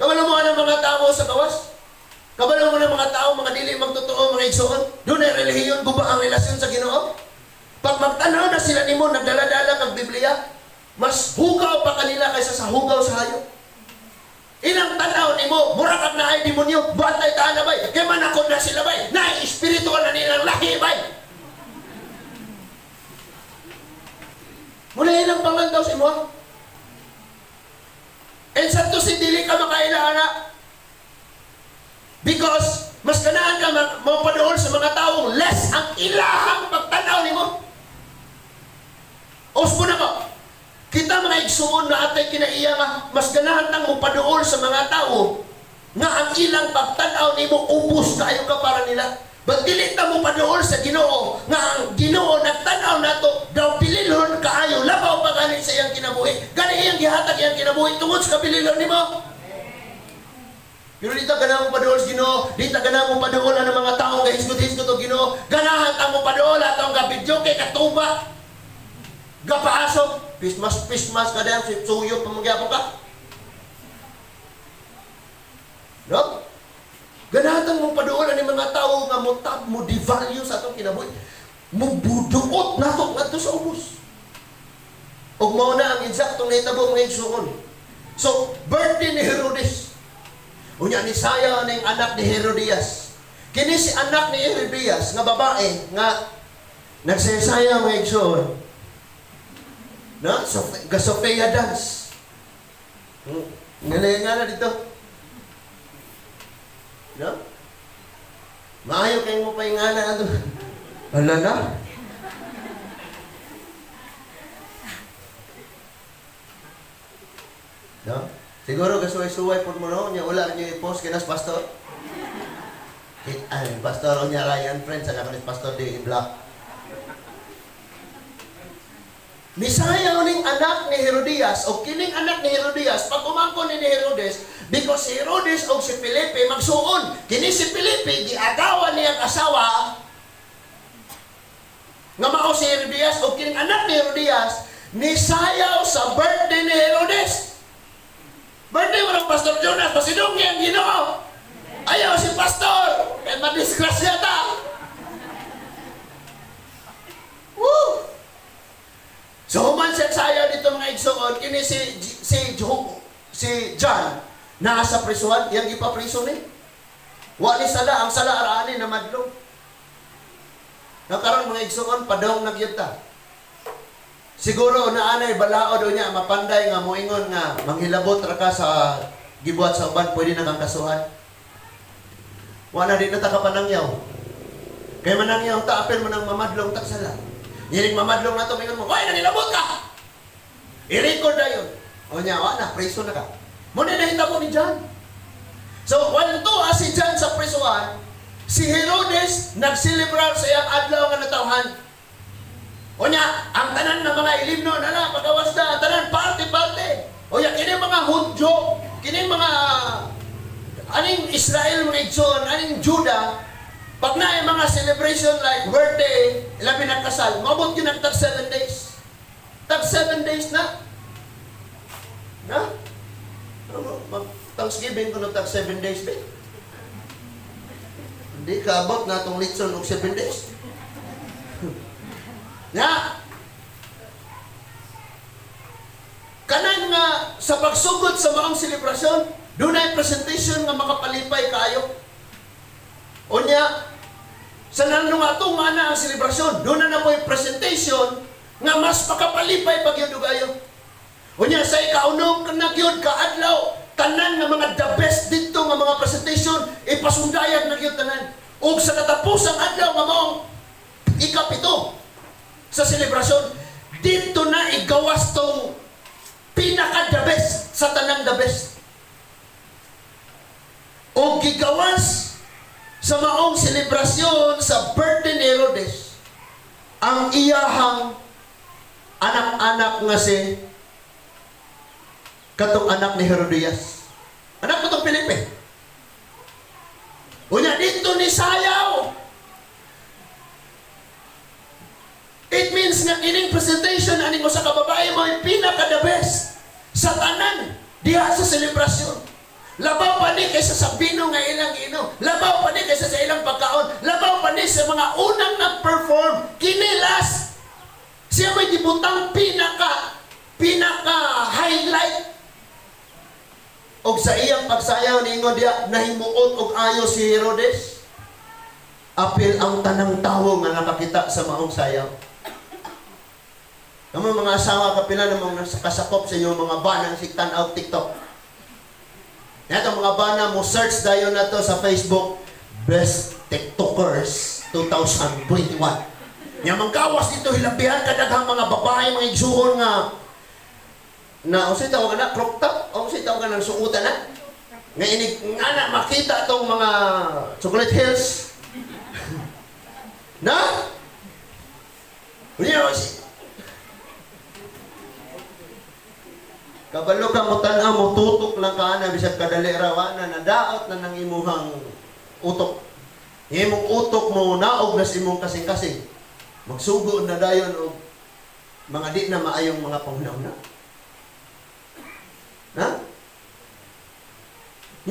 Speaker 1: Kabalo mo ang mga tao sa gawas? Kabalo mo ng mga tao, mga dili magtotoo, mga igsoon? Doon ay relihiyon, guba ang relasyon sa Ginoo. Pag magtanaw na sila nimo, nagdala-dala kag Biblia, mas hugaw pa kanila kaysa sa hugaw sa hayop. Ilang tanaw nimo, mura kag naay demonyo, bantay ta na bay, kay manakod na sila bay, naay espiritual na nilang lahi bay. Muna ilang pangandaw sa imo. And sa to si dili ka makaila ana. Because mas kanaan ka mapaduol sa mga taong less ang ilahang pagtanaw nimo. Usbo na ko. Kita mga igsuon na atay kinaiya nga mas ganahan tang mopaduol sa mga tao nga ang ilang pagtan-aw nimo ubos kayo ka para nila. But dili ta mopaduol sa Ginoo nga ang Ginoo nagtan-aw nato daw pililhon kaayo labaw pa gani sa iyang kinabuhi. Gani iyang gihatag iyang kinabuhi tungod sa kabililhon nimo. Pero di ta ganahan mo paduol sa Ginoo, di ta ganahan mo paduol ang mga taong gahisgot-hisgot og Ginoo, ganahan ta mo paduol atong gabidyo kay katuba. Gapaasok. Pismas-pismas ka dahil, suyop pa magyapon ka. No? Ganahan mong paduol ang mga tao nga mo tab, mo devalue sa atong kinabuhi. Mo buduot na ito ngadto sa ubos. Ug mao na ang eksaktong nahitabo mga igsuon. So, birthday ni Herodes. Unya ni saya ning anak ni Herodias. Kini si anak ni Herodias nga babae nga nagsayasaya mga igsuon. No? Sofia dance. Nga na dito. No? Maayo kayong mo paingana ato. Ala na. No? Siguro kasuway-suway po mo no, nya wala niyo i-post kinas pastor. Ay, pastor unya Ryan friends, ana ni pastor di i-block. Nisayaw ning anak ni Herodias o kining anak ni Herodias pag umangkon ni Herodes, because si Herodes o si Felipe magsuon. Kini si Felipe giagawan niyang asawa nga mao si Herodias, o kining anak ni Herodias nisayaw sa birthday ni Herodes. Birthday mo ng Pastor Jonas, pasidunggi ang Ginoo. Ayaw si Pastor, kay madisgrasya ta. Woo! So human siya sayaw dito, mga igsoon, kini si John naa sa prisuhan, iyang gipapriso ni. Wa ni sala, ang sala araani na madlong. Nakaron, mga igsoon, padong nagyud ta. Siguro naanay balaod o niya mapanday nga moingon nga manghilabot ra ka sa gibuhat sa uban, pwede na kang kasuhan. Wala din na ta ka panangyaw. Kay manangyaw ta, apil mo nang mamadlong tak sala. Yining mamadlong na to, mingon mo, "Hoy, nangilabot ka!" I-record na yun. O niya, wa na, preso na ka. Muna nahitabo ni John. So, while to si John sa presuhan, si Herodes nagselebrar sa iyang adlaw nga natawhan. O niya, ang tanan ng mga ilimno, nala, pagawas na, ang tanan, party-party. O niya, kini mga Hudyo, kini mga, aning Israel, mga igsoon, aning Judah, pag na mga celebration like birthday, labi na kasal, maabot yun ang tag 7 days. Tag 7 days na. Na? Mag Thanksgiving ko tag 7 days ba? Hindi ka abot na itong litson og 7 days. Na? Kanan nga sa pagsugod sa maong selebrasyon, dunay presentation nga makapalipay kaayo. Unya, sa nanungatong na ang selebrasyon, doon na po'y presentation nga mas makapalipay pag yun dugayo. Unya, sa ikaunong nagyod kaadlaw, tanan nga mga the best dito nga mga presentation, ipasundayag na gyud tanan. Ug sa katapusang adlaw nga maong ikapito sa selebrasyon, dito na igawas tong pinaka the best sa tanang the best. O gigawas sa maong selebrasyon sa birthday ni Herodes, ang iyahang anak-anak nga si katong anak ni Herodias. Anak mo tong Felipe. Unya dito ni sayaw. It means nga kining presentation ani mo sa kababae mo ay pinaka the best sa tanan diha sa selebrasyon. Labaw pa ni kaysa sa bino nga ilang giinom. Labaw pa ni kaysa sa ilang pagkaon. Labaw pa ni sa mga unang nag-perform. Kini last. Siya may gibutang pinaka highlight. Og sa iyang pagsayaw niingon diya, nahimuot og ayo si Herodes. Apil ang tanang tawo nga nakakita sa maong sayaw. Kamo mga asawa, kapila namang kasakop sa inyong mga banang sigtan-aw TikTok. Yan mga bana mo search dayon na to sa Facebook, Best TikTokers 2021. Nya manggawas dito hilabihan kadaghang mga babae mga igsuon nga na unsay tawag na crop top, unsay tawag na suotan na. Nga inig nga na makita tong mga chocolate hills. Na? Unya kabalo ka mo tan-aw mo tutok lang ka na bisag kadali ra wa na nadaot na nang imuhang utok. Imong utok mo naog na sa imong kasing-kasing. Magsugo na dayon og mga di na maayong mga panghuna-huna. Na?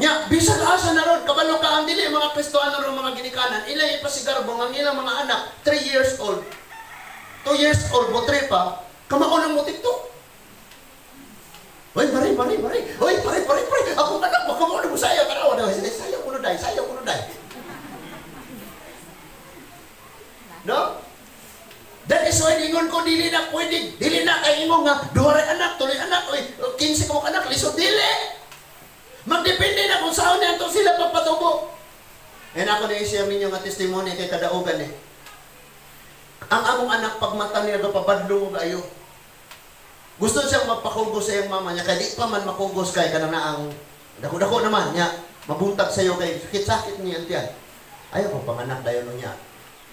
Speaker 1: Nya bisag asa na ron kabalo ka ang dili mga Kristohano ron mga ginikanan, ila ipasigarbo ang ilang mga anak 3 years old, 2 years old mo 3 pa, kamao nang mo TikTok. Hoy, pare, pare, pare. Hoy, pare, pare, pare. Ako anak, baka mo na mo sayaw. Tarawa na. Sayaw ko na dahil. Sayaw ko na dahil. No? That is why ingon ko, dili na pwede. Dili na kay ingon nga, duha ray anak, tuloy anak, oy, 15 ka anak, lisod, dili. Magdepende na kung saan na ito sila pagpatubo. And ako na i-share ninyo nga testimony kay kadaugan eh. Ang among anak, pagmata niya, pabadlong og ayo. Gusto siyang magpakugos sa iyang mama niya, kay di pa man makugos kay kanang naang dako-dako naman niya, mabuntag sa iyo kay sakit-sakit niya tiyan. Ayaw ko panganak dayon niya.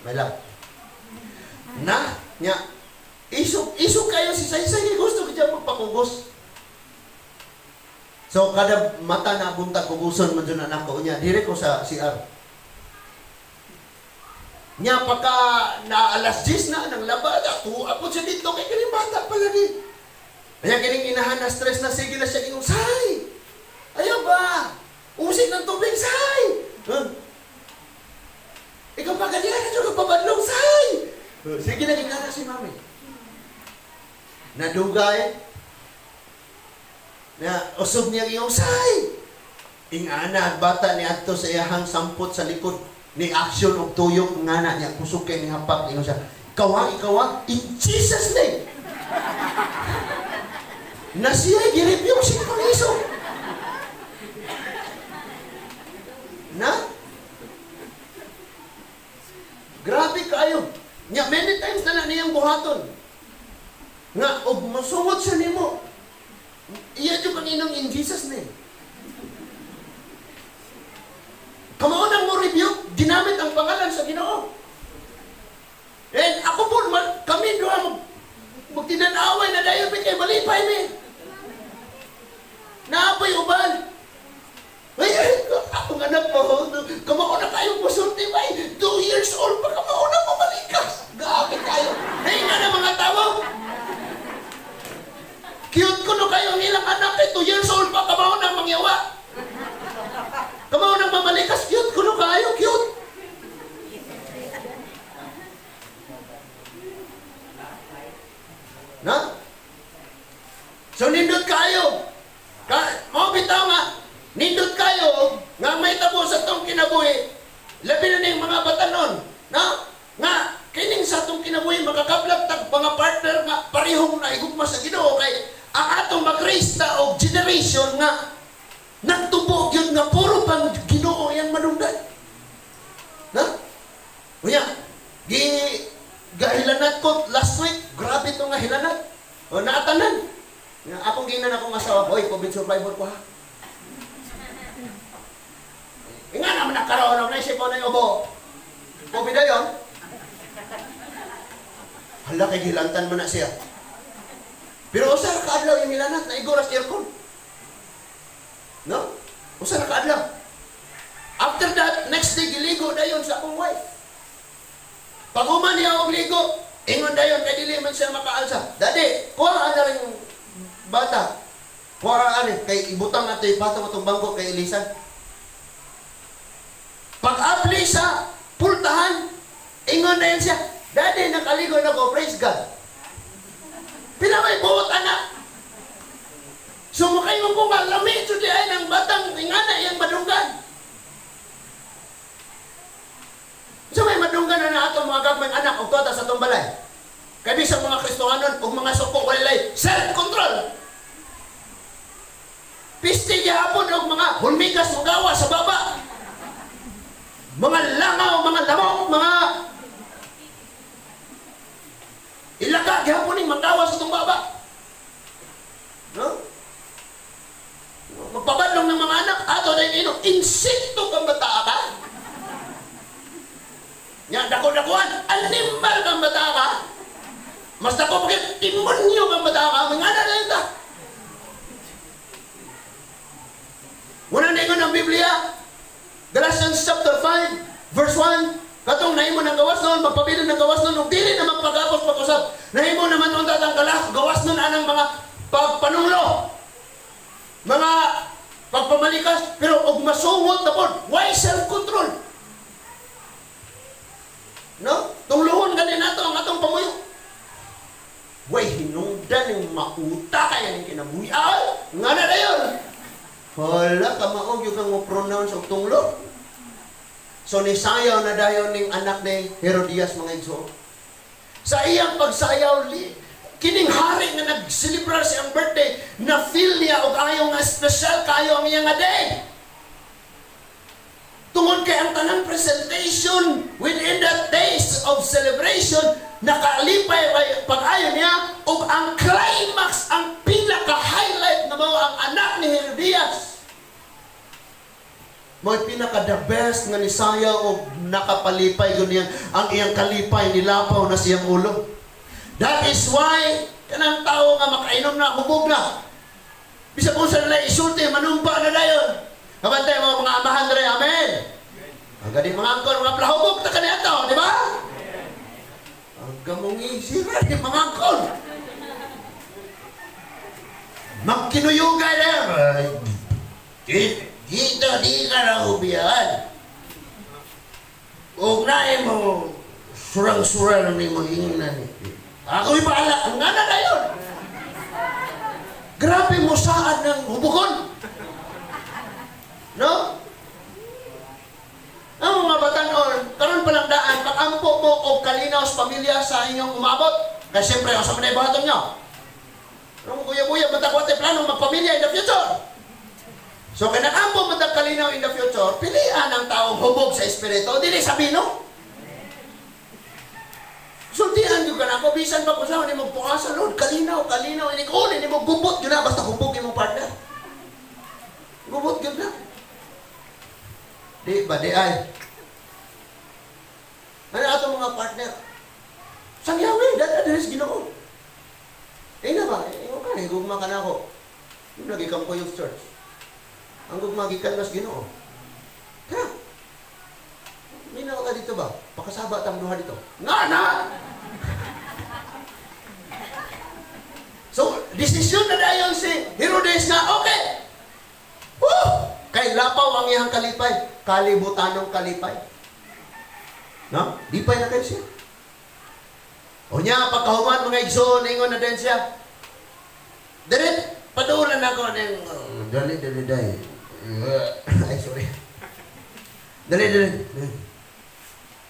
Speaker 1: My love. Na niya Isog, isog kayo si Saysay, gusto ko dyan magpakugos. So kada mata na buntag kuguson man dyan anak ko niya, dire ko sa CR. Nya pagka na alas 10 na nang labada, tuwa po siya dito kay kining bata pa lagi. Kaya kining inahan na stress na sige na siya ingong, "Say! Ayaw ba? Usik ng tubig, say! Huh? Ikaw pa ganyan na siya pabadlong, say!" Sige na gingana si mami. Nadugay. Na usog niya ingong, "Say!" Ingana ang bata ni adto sa iyahang sampot sa likod ni action og tuyok ngana niya kusog kay ni hapak ingon siya, "Ikaw ha, ikaw ha, in Jesus name." Na siya gi-review si Pangiso. Na? Grabe kayo. Nya many times na na niyang buhaton. Nga og mosungot siya nimo. Iya jud kang inong in Jesus name. Kamao nang mo review, ginamit ang pangalan sa Ginoo. And ako po, kami duha magtinanaway na dayon mi kay malipay mi. Naapoy uban. Ay, akong anak mo, kamao na kayo musulti bay. 2 years old pa kamao na mamalikas. Grabe kayo. Hey, nga na mga tao. Cute ko no kayo ang ilang anak kay 2 years old pa kamao na mangyawa. Kamao nang mamalikas, cute ko no kayo, cute. Na? So nindot kayo. Mao bitaw nga nindot kayo nga may tabo sa tong kinabuhi. Labi na ning mga batanon, na? Nga kining sa tong kinabuhi makakablak tag mga partner nga parehong naigugma sa Ginoo kay ang atong mag-raise ta og generation nga nagtubo gyud nga puro pang Ginoo yang madunggan. Na? Unya, gi gahilanat ko last week, grabe to nga hilanat. O naatanan. Nga akong ginan akong asawa, "Hoy, COVID survivor ko ha." Nga naman nagkaroon og naisip ko na yung ubo. COVID ayon. Hala kay gilantan mo na siya. Pero usa ra kaadlaw yung hilanat na iguras aircon. No? Usa ra kaadlaw. After that, next day giligo dayon sa akong wife. Pag-uman niya og ligo, ingon dayon kay dili man siya makaalsa. "Dadi, kuha na rin bata. Kuha ani kay ibutang ato ipatong atong bangko kay Elisa." Pag-abli sa pultahan, ingon dayon siya, "Dadi, nakaligo na ko, praise God." Pila may buot anak. Sumukay mo ko nga lami jud ay ng batang ingana iyang madunggan. So may madunggan na na atong mga gagmayng anak og tuwa sa atong balay. Kay bisag mga Kristohanon ug mga suko walay self-control. Pisti gihapon og mga hulmigas mugawa sa baba. Mga langaw, mga lamok, mga ilaga gihapon ning manggawa sa atong baba. No? Magpabadlong ng mga anak, ato na yung ino, insekto kang bata ka. Nya, dako-dakuan, animal kang bata ka. Mas dako bakit, demonyo kang bata ka, mga anak na yun ta. Muna na ingon ang Biblia, Galatians chapter 5, verse 1, katong nahimo ng gawas noon, magpabilin ng gawas noon, ug dili na magpagapos pag-usap. Nahimo naman ang tatang gawas noon anang mga pagpanunglo, mga pagpamalikas, pero og masungot na po, why self-control? No? Tungluhon gani nato ang atong pamuyo. Way hinungdan ng mauta kaya ning kinabuhi. Ay, nga na dayon. Hala, kamaog yung kang mo-pronounce og tunglo. So nisayaw na dayon ning anak ni Herodias, mga igsoon. Sa iyang pagsayaw, kining hari nga nag-celebrar siyang birthday, na-feel niya og ayaw nga special kayo ang iyang day. Tungod kay ang tanang presentation within that days of celebration, nakalipay pag-ayo niya, ug ang climax, ang pinaka-highlight na mao ang anak ni Herodias. Mo'y pinaka the best nga nisaya og nakapalipay yun niyang, ang iyang kalipay nilapaw na siyang ulo. That is why kanang tao nga makainom na, hubog na. Bisag unsa nila isulti, manumpa na dayon. Kabantay mga mga amahan dere, amen. Ang gani mga angkol, mga plahubog ta kaniadto, di ba? Ang gamong isira ni mga angkol. Magkinuyugay na. Dito, di ka na ubiyan. Huwag na mo, surang-surang ni mo ingnan. Ako'y bahala. Ang nga na yun. Grabe mo saan ng hubukon. No? Ang mga batanon, karon pa lang daan, pag-ampo mo o kalinaw sa pamilya sa inyong umabot. Kasi siyempre, sa mga ibuhaton nyo. Anong kuya-kuya, ba't ako plano magpamilya in the future? So, kaya nag-ampo mo kalinaw in the future, pilian ang taong hubog sa espiritu, dili sa bino. Sultihan yun ka na ako, bisan pa kung saan, hindi mo pukasan, Lord, kalinaw, kalinaw, ini ko, hindi mo gubot yun na, basta hubog yung partner. Gubot yun na. Di ba, di ay. Ano ato mga partner? Sangyawi, dada diri sa Ginoo. Eh na ba, ingon ka, higugma ka na ako. Yung lagi kang ko youth church. Ang gugma gikan mas Ginoo. Tara. Minaw ka dito ba? Pakasaba tang duha dito. Nga na! So, desisyon na dayon si Herodes na, okay! Woo! Kay lapaw ang iyang kalipay. Kalibutanong kalipay. No? Lipay na kayo siya. O niya, pagkahuman mga igsoon, ingon na din siya. Dire, padulan ako ng... Dali, dali, dali. Ay, sorry. Dali, dali.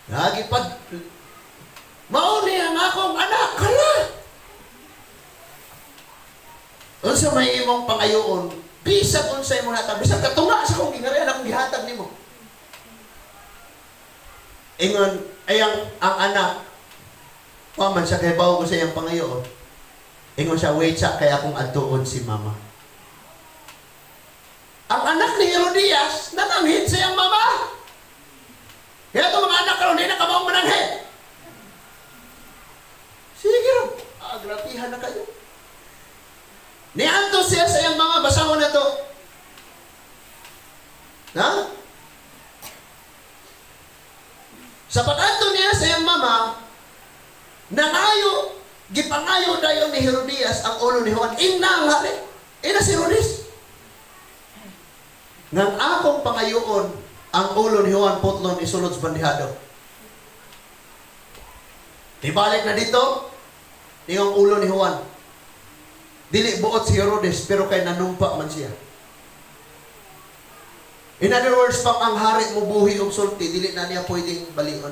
Speaker 1: Lagi pag... Mauni ang akong anak, hala! Unsa may imong pangayoon, bisag unsa imong hatag, bisag katunga sa akong gingarian, akong gihatag nimo. Ingon, ay ang anak, paman siya kay bawo ko sa iyang pangayoon. Ingon siya, wait siya, kaya akong adtuon si mama. Ang anak ni Herodias, nananghid sa iyang mama. Kaya itong mga anak karon, di na kamaong mananghid. Sige ro, agrapihan na kayo. Nianto siya sa iyang mama, basahon na to. Ha? Sa pag-anto niya sa iyang mama, nangayo, gipangayo dayon ni Herodias ang ulo ni Juan. Ina ang hari. Ina si Herodes. Nang akong pangayoon, ang ulo ni Juan putlon isulod sa bandihado. Ibalik na dito, niyong ulo ni Juan. Dili buot si Herodes, pero kay nanumpa man siya. In other words, pang ang hari mo buhi og sulti, dili na niya pwedeng balion.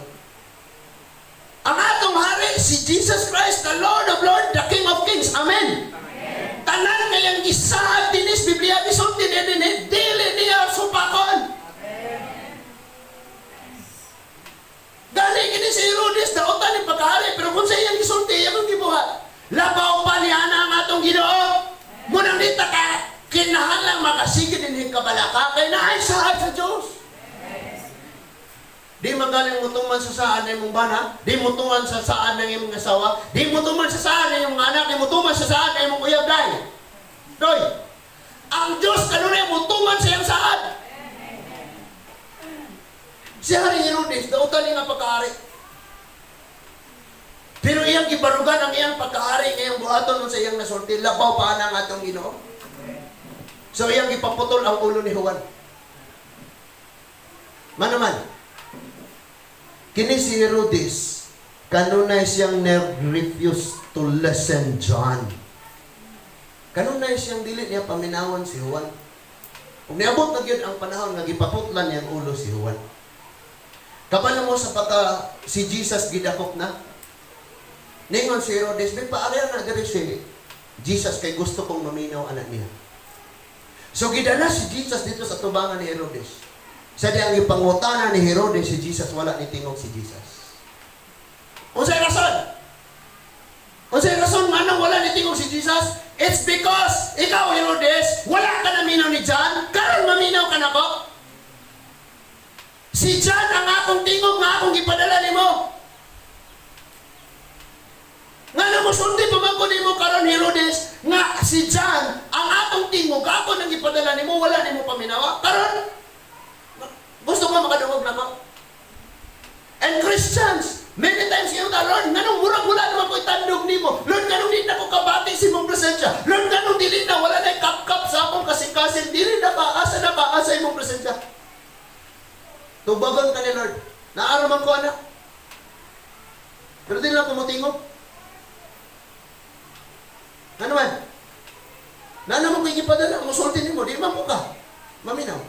Speaker 1: Ang atong hari, si Jesus Christ, the Lord of Lords, the King of Kings. Amen. Amen. Tanan ngayang gisaad dinis Biblia, gisulti niya din, dili niya supakon. Amen. Dali kini si Herodes, dautan ni pagkahari, pero kung sa iyang gisulti, iyang gibuhat. Labaw pa niya na ang atong Ginoo. Munang dita ka, kinahanglang makasigid din kabalaka, kay naay saad sa Diyos. Di magaling mo tuman sa saan ng imong bana, di mo tuman sa saan ng imong asawa, di mo tuman sa saan ng imong anak, di mo tuman sa saan ng imong uyab day. Doy, ang Diyos kanunay mo tuman sa iyang saad. Si Hari Herodes, dautan niya nga pagkaari. Pero iyang gibarugan ang iyang pagkaari ngayong buhaton nun sa iyang nasulti, labaw pa na ang atong Ginoo. So iyang gipaputol ang ulo ni Juan. Manaman, kini si Herodes, kanunay siyang refuse to listen John. Kanunay siyang dili niya paminawan si Juan. Kung niabot na gyud ang panahon nga gipaputlan niyang ulo si Juan. Kabalo mo sa pagka si Jesus gidakop na. Ningon si Herodes, may paarya na diri si Jesus kay gusto kong maminaw anak niya. So gidala si Jesus dito sa tubangan ni Herodes. Sa di ang ipangutana ni Herodes si Jesus, wala ni tingog si Jesus. Unsay rason? Unsay rason manong wala ni tingog si Jesus? It's because ikaw Herodes, wala ka naminaw ni John, karon maminaw ka nako. Si John ang akong tingog nga akong gipadala nimo. Nga na musulti pa man ko nimo karon, Herodes, nga si John, ang atong tingog, ako nang ipadala nimo, wala nimo paminawa. Karon, gusto ko makadungog na ko. And Christians, many times yung ta, "Lord, nganong murag wala naman ko itandog nimo? Lord, nganong di na ko kabati sa imong presensya? Lord, nganong dili na, wala na kap-kap sa akong kasing-kasing, dili na ka, asa na ka, asa imong presensya?" Tubagon ka ni Lord. "Naaraman ko, anak. Pero di lang kumutingog. Ano man? Na naman ko ipadala, musulti nimo, di man po ka maminaw."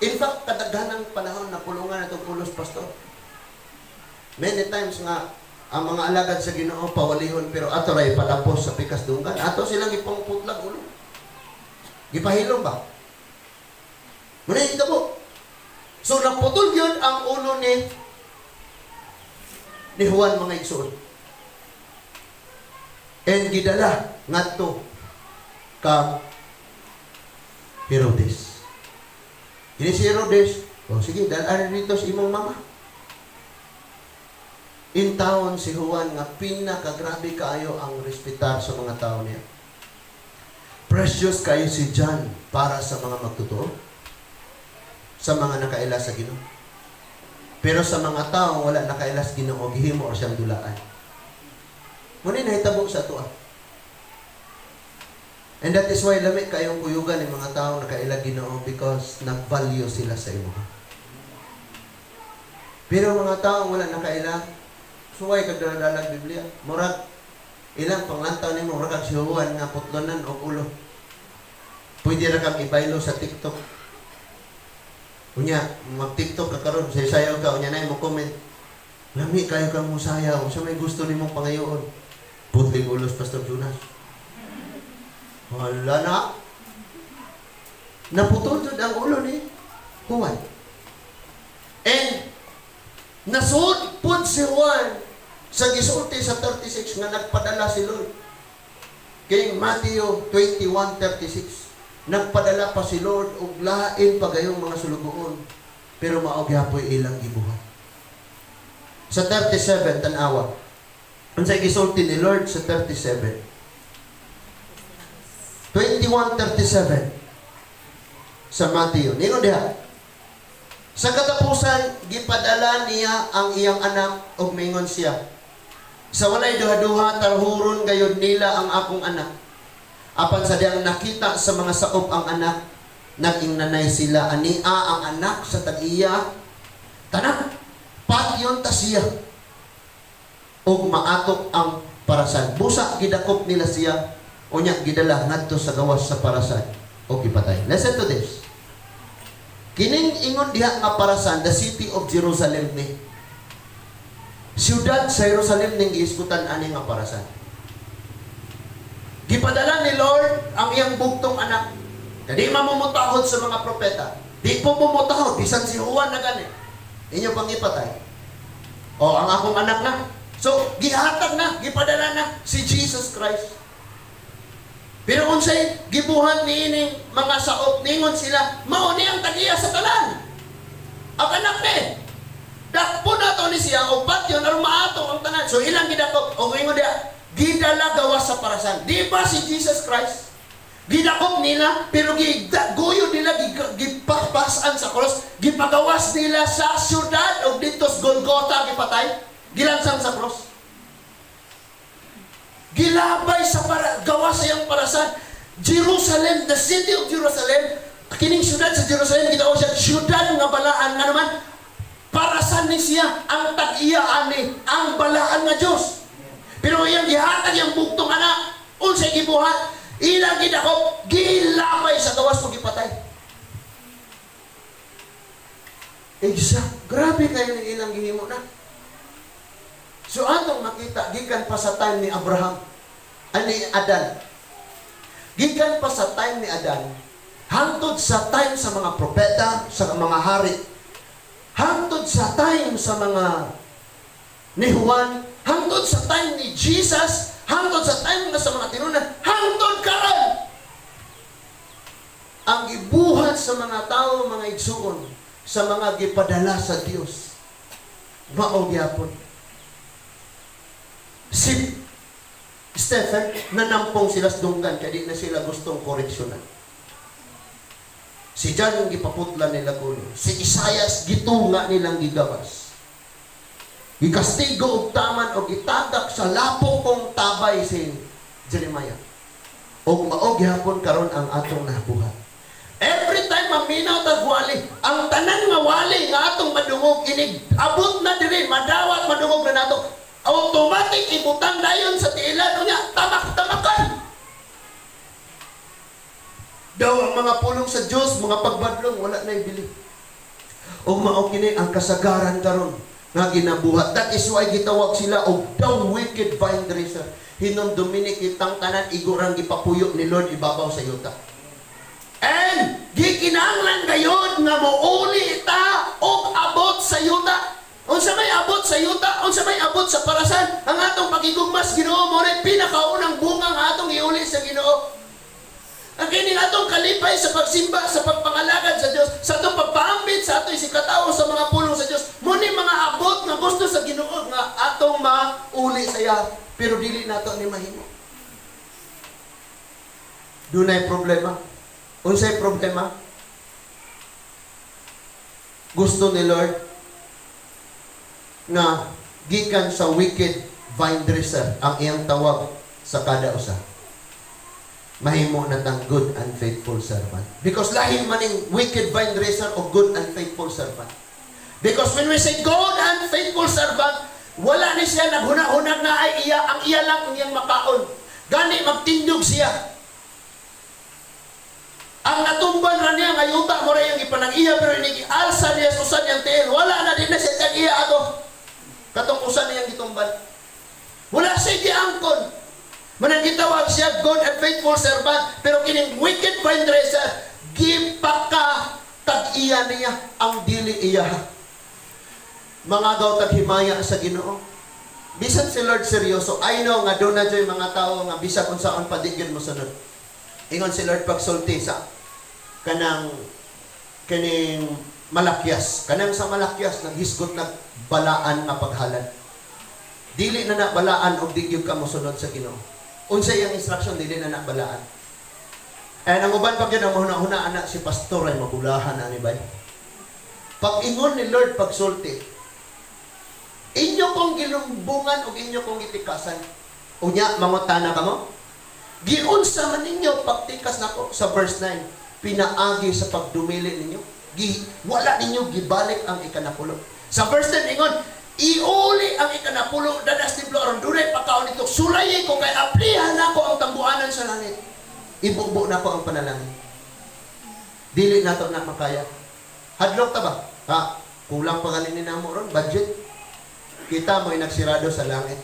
Speaker 1: In fact, kadaghanang panahon na pulungan na itong ulos, pastor. Many times nga, ang mga alagad sa Ginoo pawalihon, pero ato ray palapos sa pikas dunggan. Ato silang ipangputlag ulo. Gipahilom ba? Muna ito po. So naputol yun ang ulo ni Juan, mga igsoon. And gidala ngadto kang Herodes. Kini si Herodes, "Oh sige, dalaan dito sa imong mama." In town si Juan nga pinakagrabe kaayo ang respetar sa mga tao niya. Precious kayo si John para sa mga magtotoo. Sa mga nakaila sa Ginoo. Pero sa mga tao wala nakaila sa Ginoo, gihimo or siyang dulaan. Muna nahitabo sa atoa. And that is why lami kayong kuyugan ng mga tao nakaila Ginoo because nag-value sila sa imo. Pero mga tao wala nakaila, suway kag daladalag Biblia. Murag ilang panglantaw nimo, murag kag si Juan nga putlonan og ulo. Pwede ra kang ibaylo sa TikTok. Unya, mag-TikTok ka karon, sayaw ka, unya na mo comment. "Lami kayo kang musayaw, unsa may gusto nimong pangayoon?" "Putling ulos, Pastor Jonas." Wala na. Naputol jud ang ulo ni Juan. And nasuod pud si Juan sa gisulti sa 36 nga nagpadala si Lord. Kay Matthew 21:36, nagpadala pa si Lord og lain pa gayong mga sulugoon, pero mao gyapoy ilang gibuhat. Sa 37, tan-awa. Unsay gisulti ni Lord sa 37? 21:37 sa Matthew. Ningon diha. Sa katapusan, gipadala niya ang iyang anak ug mingon siya, "Sa walay duha-duha, tarhuron gayud nila ang akong anak." Apan sa diyang nakita sa mga saop ang anak, nag-ingnanay sila, "Ania ang anak sa tag-iya. Tanak, patyon ta siya. Ug maatok ang parasan." Busa gidakop nila siya, unya gidala ngadto sa gawas sa parasan ug gipatay. Listen to this. Kining ingon diha nga parasan, the city of Jerusalem ni. Siyudad sa Jerusalem ning gihisgutan ani nga parasan. Gipadala ni Lord ang iyang bugtong anak. Kadi mamumutahod sa mga propeta. Di po mumutahod, bisan si Juan na gani. Inyo pang ipatay. O, ang akong anak na. So, gihatag na, gipadala na si Jesus Christ. Pero unsay gibuhat niining mga saop, ningon sila, "Mao ni ang tagiya sa tanan. Ang anak ni. Dakpo na to ni siya og patyon aron maato ang tanan." So ilang gidakop og ingon diha, gidala gawas sa parasan. Di ba si Jesus Christ? Gidakop nila, pero gigoyo nila, gipapasan sa cross, gipagawas nila sa syudad og dito sa Golgotha gipatay, gilansang sa cross. Gilabay sa para, gawas sa iyang parasan. Jerusalem, the city of Jerusalem, kining syudad sa Jerusalem, gitawag siya syudad nga balaan nga naman, parasan ni siya ang tag-iya ani, ang balaan nga Dios. Pero iyang gihatag iyang bugtong anak, unsay gibuhat, ilang gidakop, gilabay sa gawas mo gipatay. Exact. Grabe kayo ng ilang gihimo na. So atong makita, gikan pa sa time ni Abraham, ani Adan. Gikan pa sa time ni Adan, hangtod sa time sa mga propeta, sa mga hari, hangtod sa time sa mga ni Juan, hangtod sa time ni Jesus, hangtod sa time nga sa mga tinunan, hangtod karon. Ang gibuhat sa mga tao, mga igsuon, sa mga gipadala sa Dios, mao gyapon. Si Stephen, nanampong sila sa dunggan kay di na sila gustong koreksyonan. Si John gipaputlan nila gulo. Si Isaias gitunga nilang gigawas. Gikastigo og taman og gitagak sa lapok kong tabay si Jeremiah. Og mao gihapon karon ang atong nabuhat. Every time maminaw tag wali, ang tanan nga wali nga atong madungog inig abot na diri, madawat madungog na nato. Automatic ibutang dayon sa tiilan unya tamak-tamakan. Daw ang mga pulong sa Dios, mga pagbadlong wala na ibili. O mao kini ang kasagaran karon nga ginabuhat. That is why gitawag sila og the wicked vine dresser. Hinom Dominic kitang tanan igurang gipapuyo ni Lord ibabaw sa yuta. And gikinahanglan gayod nga mouli ta og abot sa yuta. Unsa may abot sa yuta, unsa may abot sa parasan, ang atong pagigugmas Ginoo mo rin pinakaunang bunga nga atong iuli sa Ginoo. Ang kining atong kalipay sa pagsimba, sa pagpangalagad sa Dios, sa atong pagpaambit sa atong isikatao sa mga pulong sa Dios, mo ni mga abot nga gusto sa Ginoo nga atong mauli sa iya, pero dili nato ni mahimo. Dunay problema. Unsay problema? Gusto ni Lord nga gikan sa wicked vine dresser ang iyang tawag sa kada usa. Mahimo na tang good and faithful servant. Because lahi man ning wicked vine dresser o good and faithful servant. Because when we say good and faithful servant, wala ni siya naghuna-hunag na ay iya, ang iya lang ang iyang makaon. Gani magtindog siya. Ang natumban ra niya nga yuta mo ra iyang ipanag-iya pero inig alsa niya sa usan niyang tiil. Wala na din na siya tag iya ato. Katong usan niyang gitumban. Wala siya giangkon. Manang gitawag siya good and faithful servant, pero kining wicked vine dresser gipaka tag-iya niya ang dili iya. Mga tag himaya sa Ginoo. Bisan si Lord seryoso, I know nga doon na dyan mga tao nga bisag unsaon pa di gyud mo sunod. Ingon si Lord pagsulti sa kanang kining Malakyas. Kanang sa Malakyas naghisgot nag balaan nga paghalad. Dili na na balaan og di gyud ka mosunod sa Ginoo. Unsa iyang instruction, dili na na balaan. And ang uban pa gyud ang mahuna-huna ana si pastor ay mabulahan ani bay. Pag-ingon ni Lord pagsulti, inyo kong gilumbungan ug inyo kong gitikasan. Unya mangutana kamo? Giunsa man ninyo pagtikas nako sa verse 9, pinaagi sa pagdumili ninyo. Wala ninyo gibalik ang ikanapulo. Sa verse 10 ingon, iuli ang ikanapulo dadas templo aron dunay pagkaon nito. Sulayi ko kay aplihan nako ang tambuanan sa langit. Ibubo nako ang panalangin. Dili nato na makaya. Hadlok ta ba? Ha, kulang pa ganin ni namo ron budget. Kita mo'y nagsirado sa langit.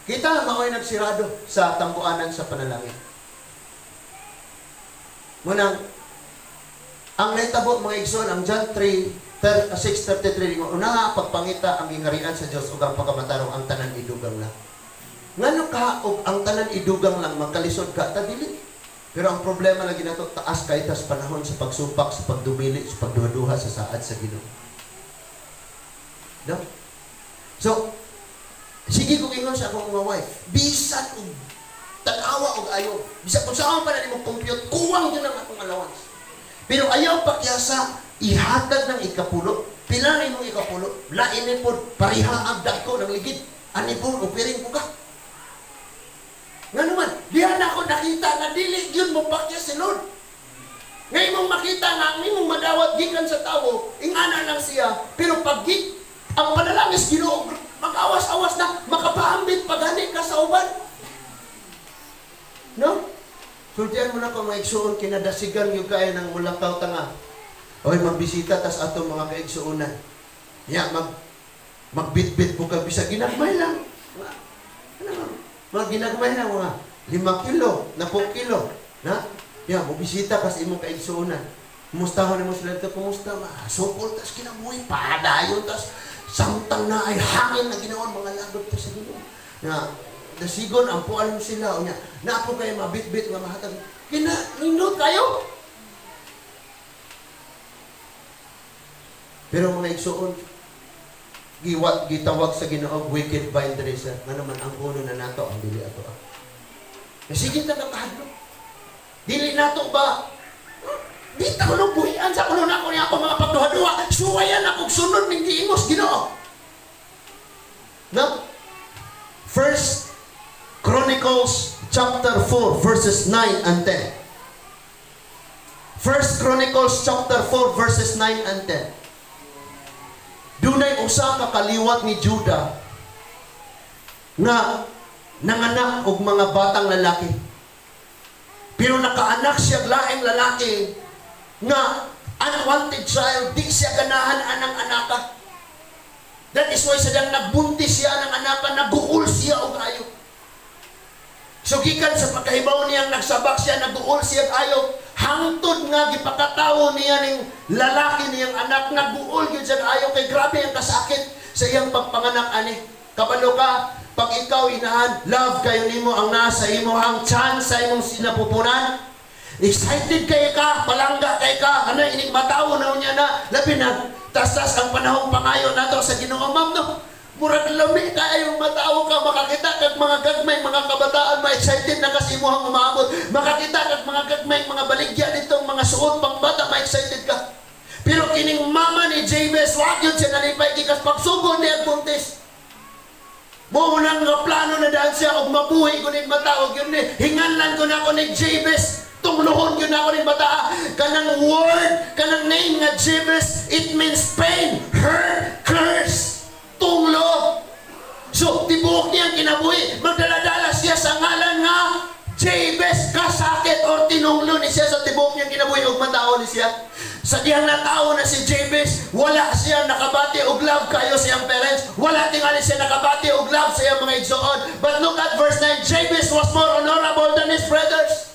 Speaker 1: Kita mao'y nagsirado sa tambuanan sa panalangin. Munang, ang nahitabo mga igsoon, ang John 3:6-33, una pagpangita ang gingarian sa Dios ug ang pagkamatarong, ang tanan idugang lang. Ngano ka og ang tanan idugang lang, magkalisod ka, ta dili. Pero ang problema lagi nato, taas kay tas panahon sa pagsupak, sa pagdumili, sa pagduha-duha sa saad sa Ginoo. No? So, sige kung ingon sa akong mga wife, bisan og tan-awa og ayo, bisan kung saan pa na nimo compute, kuwang yun ang atong allowance. Pero ayaw pakyasa, ihatag ng ikapulo, pila na imong ikapulo, lain ni pod, pareha ang dako ng ligid, ani po, upiring ko ka. Nga naman, diyan ako nakita nga dili yun mo pakyas si Lord. Nga imong makita nga ang imong madawat gikan sa tawo, ingana lang siya, pero pag ang panalangin Ginoo, mag-awas-awas na, makapaambit pagani ka sa uban. No? Sultian mo na kung maigsuon, kinadasigan yung kaya ng mulakaw tanga. Oy, magbisita tas ato mga kaigsuonan. Ya, magbitbit po ka, bisa ginagmay lang. Ano, mga ginagmay lang, mga 5 kilo, 10 kilo. Na? Ya, magbisita kas imong kaigsuonan. Kumusta ho nimo sila dito? Kumusta? Sukol tas kinabuhi, padayon tas samtang na ay hangin na ginaon mga lagot ta sa Ginoo. Na dasigon ampuan sila unya. Naapo kay mabitbit nga mahatag. Kina nindot kayo. Pero mga igsuon, gitawag sa Ginoo wicked vine dresser. Nga naman ang uno na nato ang dili ato. Sige ta nakahadlok. Dili nato ba di ta kuno buhian sa kuno nako niya ako mga pagduha-duha. Suwayan ako sunod ning giingos Ginoo. No? First Chronicles chapter 4 verses 9 and 10. First Chronicles chapter 4 verses 9 and 10. Dunay usa ka kaliwat ni Judah nga nanganak og mga batang lalaki. Pero nakaanak siya laing lalaki nga unwanted child, di siya ganahan anang anaka. That is why sa nagbuntis siya ng anaka, naguol siya og ayo. So gikan sa pagkahibaw niyang nagsabak siya, naguol siya og ayo, hangtod nga gipakatawo niya ning lalaki niyang anak, naguol gyud siya og ayo kay grabe ang kasakit sa iyang pagpanganak ani. Kabalo ka, pag ikaw inahan, love kayo nimo ang nasa imo ang chance sa imong sinapupunan. Excited kay ka, palangga kay ka, ano inig matawo na unya na, labi na, tastas ang panahong pangayo nato sa Ginoo, ma'am, no? Murag lami kaayo matawo ka, makakita kag mga gagmay, mga kabataan, ma-excited na kasi imuhang umaabot. Makakita kag mga gagmay, mga baligya ditong mga suot pang bata, ma-excited ka. Pero kining mama ni Jabez, wag yun siya nalipay, gikas pagsugod niya buntis. Mo nang nga plano na daan siya og mabuhi ko ning matawag yun ni. Hinganlan ko na ako ni Jabez. Tungluhon yun ako ning bata. Kanang word, kanang name nga Jabez, it means pain, hurt, curse. Tunglo. So, tibuok niya ang kinabuhi. Magdala-dala siya sa ngalan nga Jabez, kasakit or tinunglo ni siya sa tibuok niya kinabuhi og matao ni siya. Sa diyang natao na si Jabez, wala siya nakabati og love kayo sa iyang parents. Wala tingali siya nakabati og love sa iyang mga igsoon. But look at verse 9, Jabez was more honorable than his brothers.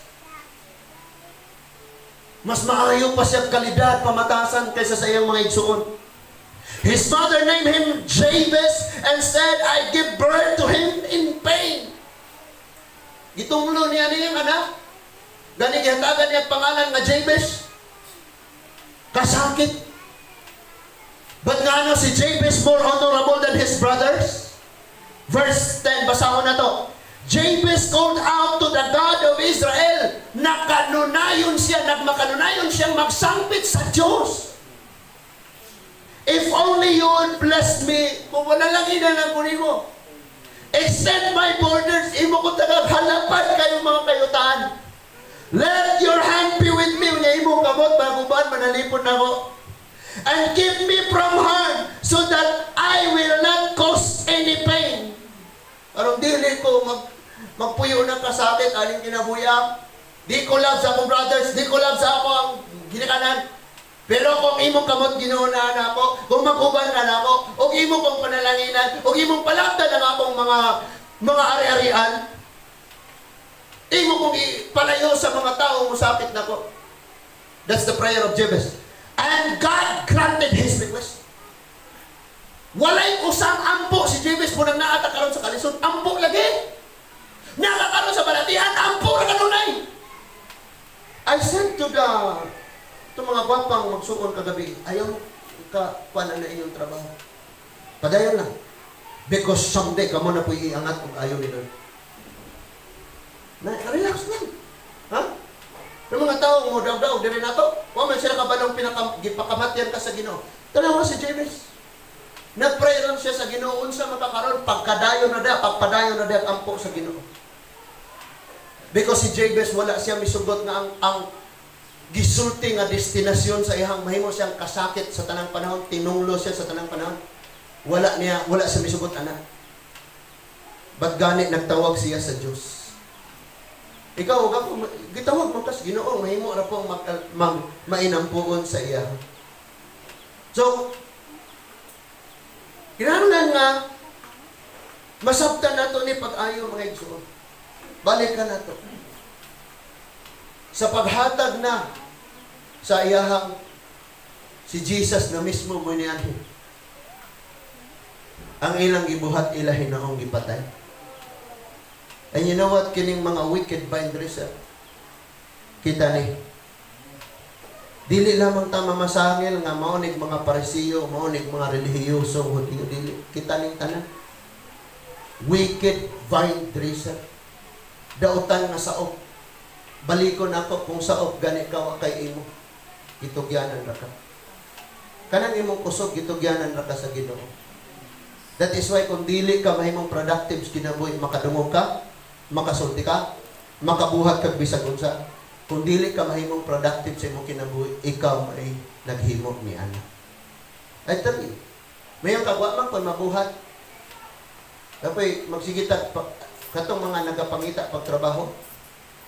Speaker 1: Mas maayo pa siya kalidad pamatasan kaysa sa iyang mga igsoon. His mother named him Jabez and said, "I give birth to him in pain." Gitunglo niya niyang anak. Gani gihatagan niya pangalan nga Jabez. Kasakit. But ngano si Jabez more honorable than his brothers? Verse 10, basahon na to. Jabez called out to the God of Israel. Nakanunayon siya, nagmakanunayon siyang magsangpit sa Diyos. "If only you would bless me," kung wala lang ina lang kunin mo. "Extend my borders, imo ko tagaghalapan kayong mga kayutaan. Let your hand be with me," unya imong kamot, maguban, manalipon na ko. "And keep me from harm, so that I will not cause any pain." Aron dili ko magpuyo ng kasakit, aning kinabuya. Di ko love sa akong brothers, di ko love sa ako ang ginikanan. Pero kung imong kamot Ginoo na nako, kung mag-uban ka nako, ug imo kong panalanginan, ug imong palaptan ang akong mga ari-arian, imo kong ipalayo sa mga tao musakit nako. That's the prayer of Jabez. And God granted his request. Walay usang ampo si Jabez mo nang naata karon sa kalisod. Ampo lagi. Nakakaroon sa balatian, ampo ra kanunay. I said to the to mga gwapang magsuon kagabi, ayaw ka kuan na inyong trabaho. Padayon lang. Because someday kamo na po'y iangat kung ayaw ni Lord. Na, relax lang. Ha? Yung mga tao mo daw daw diri nato, wa man sila kabalong pinaka gipakamatyan ka sa Ginoo. Tanawa si Jabez. Nagpray lang siya sa Ginoo unsa makakaron pagkadayon na da, pagpadayon na da ampo sa Ginoo. Because si Jabez, wala siya misugot nga ang gisulti nga destinasyon sa iyang mahimo siyang kasakit sa tanang panahon, tinunglo siya sa tanang panahon. Wala siya misugot ana. But gani nagtawag siya sa Dios. Ikaw ug ako gitawag mo kas Ginoo, mahimo ra po mainampuon sa iya. So kinahanglan nga masabtan nato ni pag-ayo, mga igsoon. Balik ka nato sa paghatag na sa iyahang si Jesus na mismo mo nianhi. Ang ilang gibuhat, ila hinaong gipatay. And you know what? Kining mga wicked vine dresser. Kita ni. Dili lamang ta mamasangil nga mao nig mga Parisiyo, mao nig mga relihiyoso, Hudyo, dili. Kita ning tanan. Wicked vine dresser. Dautan nga saop. Balikon ako kung saop gani ka wa kay imo. Gitugyanan ra ka. Kanang imong kusog, gitugyanan ra ka sa Ginoo. That is why kung dili ka mahimong productive sa kinabuhi, makadungog ka, makasulti ka, makabuhat kag bisag unsa. Kung dili ka mahimong productive sa imong kinabuhi, ikaw may naghimo ni ana. I tell you, mayon kag wa man kon mabuhat. Kapoy magsigita katong mga nagapangita pagtrabaho.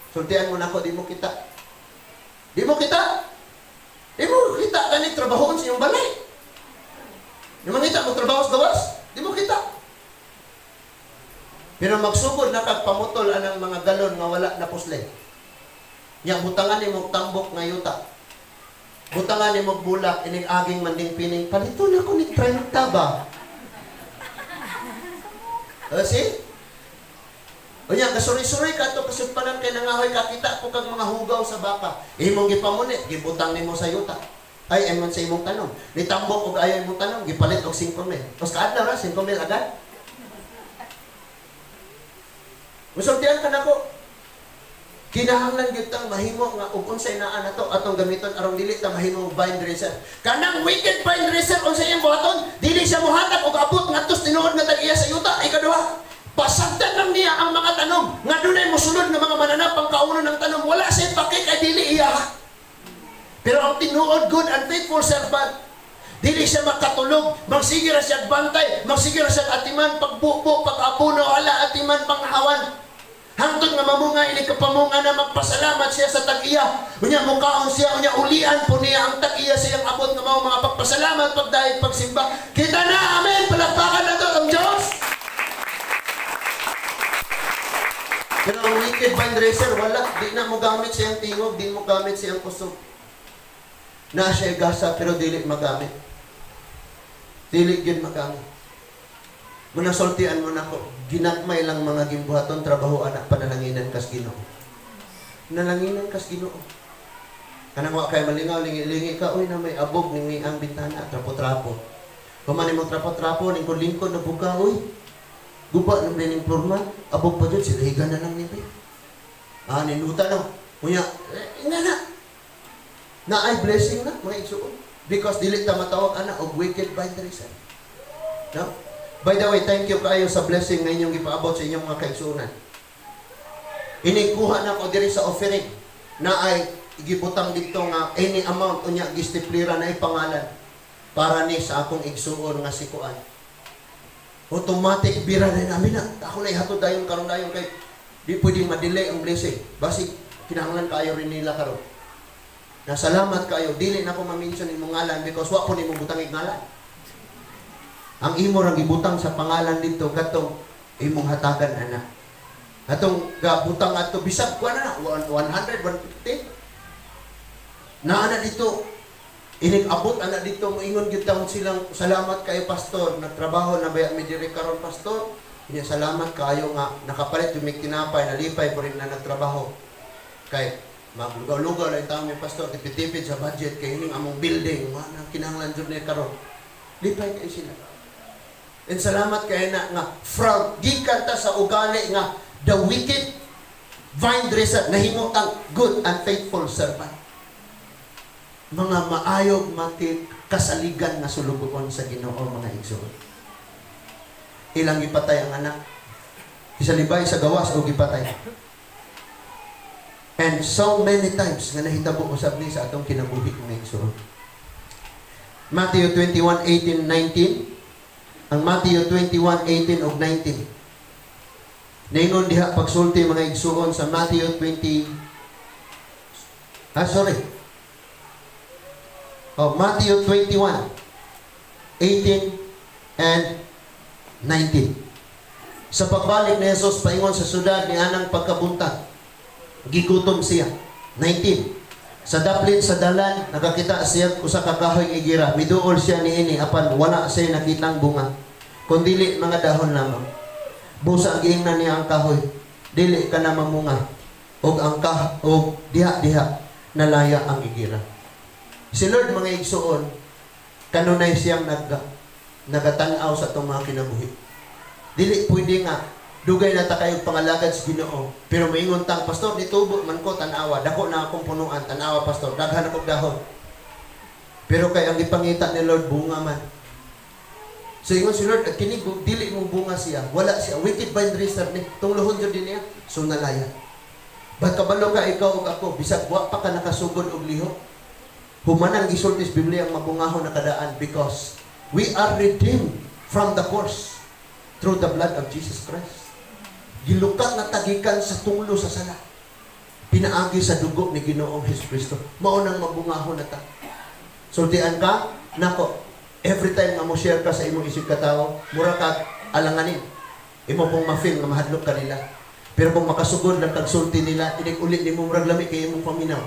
Speaker 1: Sultian mo nako, di mo kita. Di mo kita. Di mo kita kani trabahoon sa iyong balay. Di mangita mo trabaho sa gawas, di mo kita. Pero magsugod na kag pamutol anang mga galon nga wala na pusle. Nya butangan nimo tambok nga yuta. Butangan nimo bulak ining aging manding pining, palito na ko ni 30 ba. See? Unya, kasuri-suri ka to kasugpanan kay nangahoy, kakita ko kag mga hugaw sa baka. Imong gipamuni, gibutang nimo sa yuta. Ay, emon sa imong tanom. Nitambok og ayaw imong tanom, gipalit og 5 mil. Tapos kaadlaw ra, 5 mil agad. Musultian ka nako. Kinahanglan gyud tang mahimo nga og unsay naa nato atong gamiton aron dili ta mahimo vine dresser. Kanang wicked vine dresser, unsay iyang buhaton? Dili siya mohatag og abot ngadto sa tinuod nga tag-iya sa yuta. Ikaduha, pasagdan lang niya ang mga tanom nga dunay mosulod nga mga mananap ang kaunon ng tanom. Wala siya pake kay dili iya. Pero ang tinuod good and faithful servant, dili siya makatulog, magsige ra siya bantay, magsige ra siya atiman, pagbubo, pag-abuno, ala atiman panghawan. Hangtod nga mamunga ini kapamunga na magpasalamat siya sa tag-iya. Unya mukaon siya, unya ulian po niya ang tag-iya sa iyang abot nga mao mga pagpasalamat, pagdayeg, pagsimba. Kita na, amen! Palakpakan na to ang Diyos! Pero ang wicked vine dresser, wala. Di na mo gamit siyang tingog, di mo gamit siyang kusog. Na siya gasa, pero dili magamit. Dili gyud magamit. Munasultian mo na ko, ginagmay lang mga gimbuhaton, trabaho anak, panalanginan kas Ginoo. Nalanginan kas Ginoo. Kanang wa kay malingaw, lingi-lingi ka, uy na may abog ningi ang bintana, trapo-trapo. Human mo trapo-trapo, lingkod-lingkod na buka, uy. Guba ng ning plurma, abog pa dyan, sila higa na lang ni Be. Ah, ninuta no. Unya, nga na. Na ay blessing na, mga igsuon. Because dili ta matawag ana og wicked vine dresser. No? By the way, thank you kayo sa blessing na inyong gipaabot sa inyong mga kaigsuonan. Inikuha na ko diri sa offering na ay gibutang dito nga any amount, unya gistiplira na ipangalan para ni sa akong igsuon nga sikuan. Automatic bira na namin na. Ako na ihatod dayon karon dayon kay di pwedeng ma-delay ang blessing. Basig kinahanglan kayo rin nila karon. Na salamat kayo, dili na ko ma-mention imong ngalan because wa po nimo butangig ngalan. Ang imo rang gibutang sa pangalan dito katong imong hatagan ana. Atong gabutang ato bisag kuan na 100 150. Naa na dito inig abot ana dito moingon gyud taon silang salamat kayo pastor, nagtrabaho na baya mi diri karon pastor. Inya salamat kayo nga nakapalit yung mig tinapay, nalipay po rin na nagtrabaho. Kay maglugaw-lugaw lang taon mi pastor, tipid-tipid sa budget kay ining among building, wa na kinahanglan jud ni karon. Lipay kayo sila. And salamat kayo na nga from gikan ta sa ugali nga the wicked vine dresser nahimo ang good and faithful servant. Mga maayog matit kasaligan nga sulugoon sa Ginoo mga igsoon. Ilang gipatay ang anak. Isalibay sa gawas o gipatay. And so many times nga nahitabo usab ni sa atong kinabuhi mga igsoon. Matthew 21:18, 19. Ang Matthew 21:18 ug 19. Ningon diha pagsulti mga igsuon sa Matthew 20. Oh, Matthew 21:18 and 19. Sa pagbalik ni Jesus paingon sa syudad ni anang pagkabuntag, gigutom siya. 19. Sa daplin sa dalan nakakita siya usa ka kahoy nga igira. Miduol siya niini apan wala siya nakitang bunga, kundili mga dahon lamang. Busa giingnan niya ang kahoy, dili ka na mamunga, og ang og diha-diha nalaya ang igira. Si Lord mga igsuon, kanunay siyang nagatan-aw sa itong mga kinabuhi. Dili pwede nga Dugay na ta kayong pangalagad sa Ginoo. Pero moingon tang, "Pastor, nitubo man ko, tanawa. Dako na akong punuan, tanawa, pastor. Daghan akong dahon." Pero kay ang gipangita ni Lord, bunga man. So ingon si Lord, at kini dili mo bunga siya, wala siya, wicked vine dresser ni, tunglohon jud din niya, so nalaya. Ba't kabalo ka ikaw ug ako, bisag wa pa ka nakasugod og lihok, human ang gisulti sa Biblia ang mabungahon na kadaan because we are redeemed from the curse through the blood of Jesus Christ. Gilukat na ta gikan sa tunglo sa sala. Pinaagi sa dugo ni Ginoong Hesus Kristo. Mao nang mabungahon na ta. Sultian ka, nako, every time nga mo share ka sa imong isig katawo, mura ka alanganin. Imo pong ma-feel nga mahadlok ka nila. Pero kung makasugod lang kag sulti nila, inig uli nimo murag lami kay imong paminaw.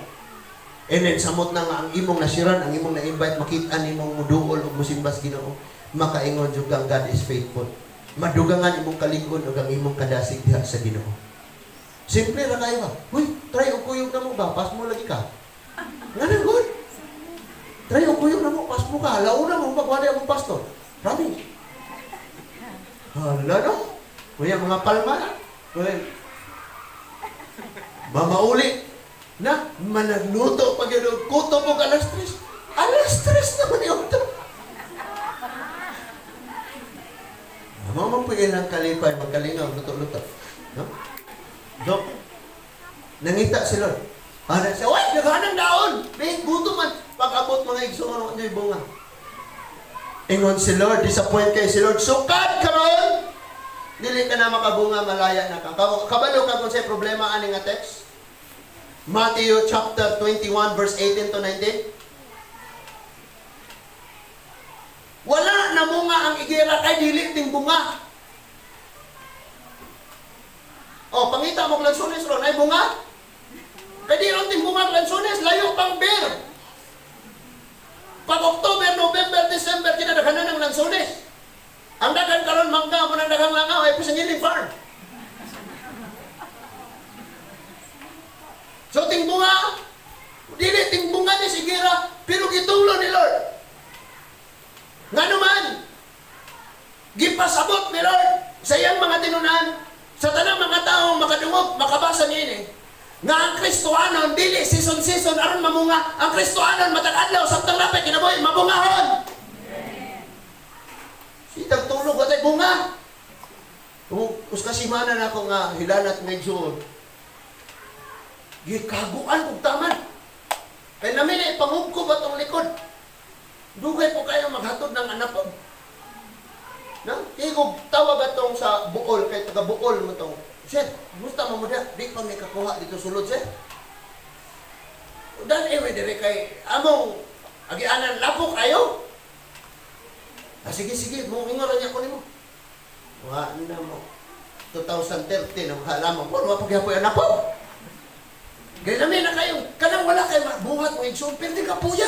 Speaker 1: And then samot na nga ang imong nasiran, ang imong na-invite, makita nimong muduol ug musimbas Ginoo, makaingon jud kang God is faithful. Madugangan imong kalig-on ug ang imong kadasig diha sa Ginoo. Simple ra kayo ba? "Uy, try og kuyog namo ba? Pas mo lagi ka." Nga na good. "Try og kuyog namo, pas mo ka. Launa mo magwali among pastor. Promise." Hala no? Kuya, mga palma na. Kuya, mamauli na, managluto pag yun, kuto mo 3:00. 3:00 naman yung to. Mao man po ilang kalipay, magkalingaw, luto-luto. No? So, nangita si Lord. Ana siya, "Uy, naghanang daon! May gutom man." Pag-abot mga igsoon, ano bunga. Ingon si Lord, disappoint kay si Lord. "Sukad karon! Dili ka na makabunga, malaya na ka." Kabalo ka kung sa problema ani nga text? Matthew chapter 21 verse 18 to 19. Wala na munga ang igera kay dili ting bunga. Oh, pangita mo lansones ron ay bunga. Kay di ron ting bunga lansones, layo pang beer. Pag October, November, December kinadaghanan ng lansones. Ang daghan karon mangga mo nang daghang langaw ay pasangiling farm. So ting bunga, dili ting bunga ni sigera, pero gitunglo ni Lord. Ngano man, gipasabot ni Lord sa iyang mga tinunan, sa tanang mga taong makadungog, makabasa niini, nga ang Kristohanon dili season-season aron mamunga. Ang Kristohanon matag adlaw samtang lapit kinabuhi mabungahon. Sitag tulog atay bunga. Us kasimana na ako nga hilanat nga igsuon. Gikaguan kog taman. Kay namin ay pangugkob atong likod. Dugay po kayo maghatod ng anapog. No? Kaya kung tawag atong sa buol, kay taga buol mo tong, "Sir, gusto mo mo diha? Di pa may kakuha dito sulod, sir. Dan eh, dire kay among agianan lapok kayo." "Ah, sige, sige, mo ingon niya ko nimo." Wa na mo. 2013 ang lamang po, wa pagyapoy anapog. Kaya namin na kayo, kanang wala kayo mabuhat mo igsoon, pero di ka puya.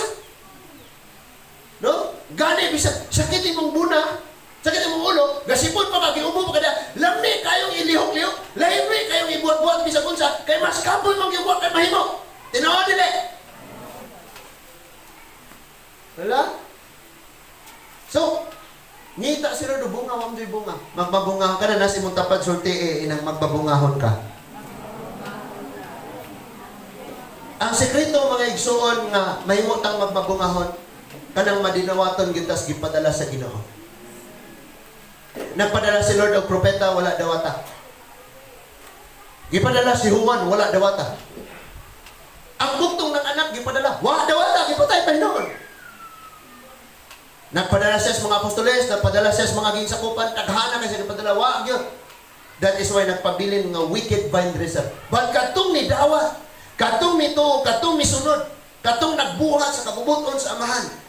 Speaker 1: No? Gani, bisag sakit imong buna, sakit imong ulo, gasipon pa ka, giubo pa ka, lami kayong ilihok-lihok, lami kayong ibuhat-buhat bisag unsa, kay mas kapoy mong gibuhat kay mahimo. Tinuod dili. Wala? So, ngita sila do bunga, wam do'y bunga. Magbabunga ka na, nasa imong tapad sulti eh, inang magbabungahon ka. Ang sekreto mga igsuon nga mahimo tang magbabungahon, kanang madinawaton gitas gipadala sa Ginoo. Nagpadala si Lord og propeta, wala dawata. Gipadala si Juan, wala dawata. Ang bugtong ng anak gipadala, wala dawata, gipatay pa hinuon. Nagpadala siya sa mga apostoles, nagpadala siya sa mga ginsakupan, taghana kasi nagpadala, wa gyud. That is why nagpabilin nga wicked vine dresser. But katong ni dawat, katong mituo, katong misunod, katong nagbuhat sa kabubuton sa Amahan,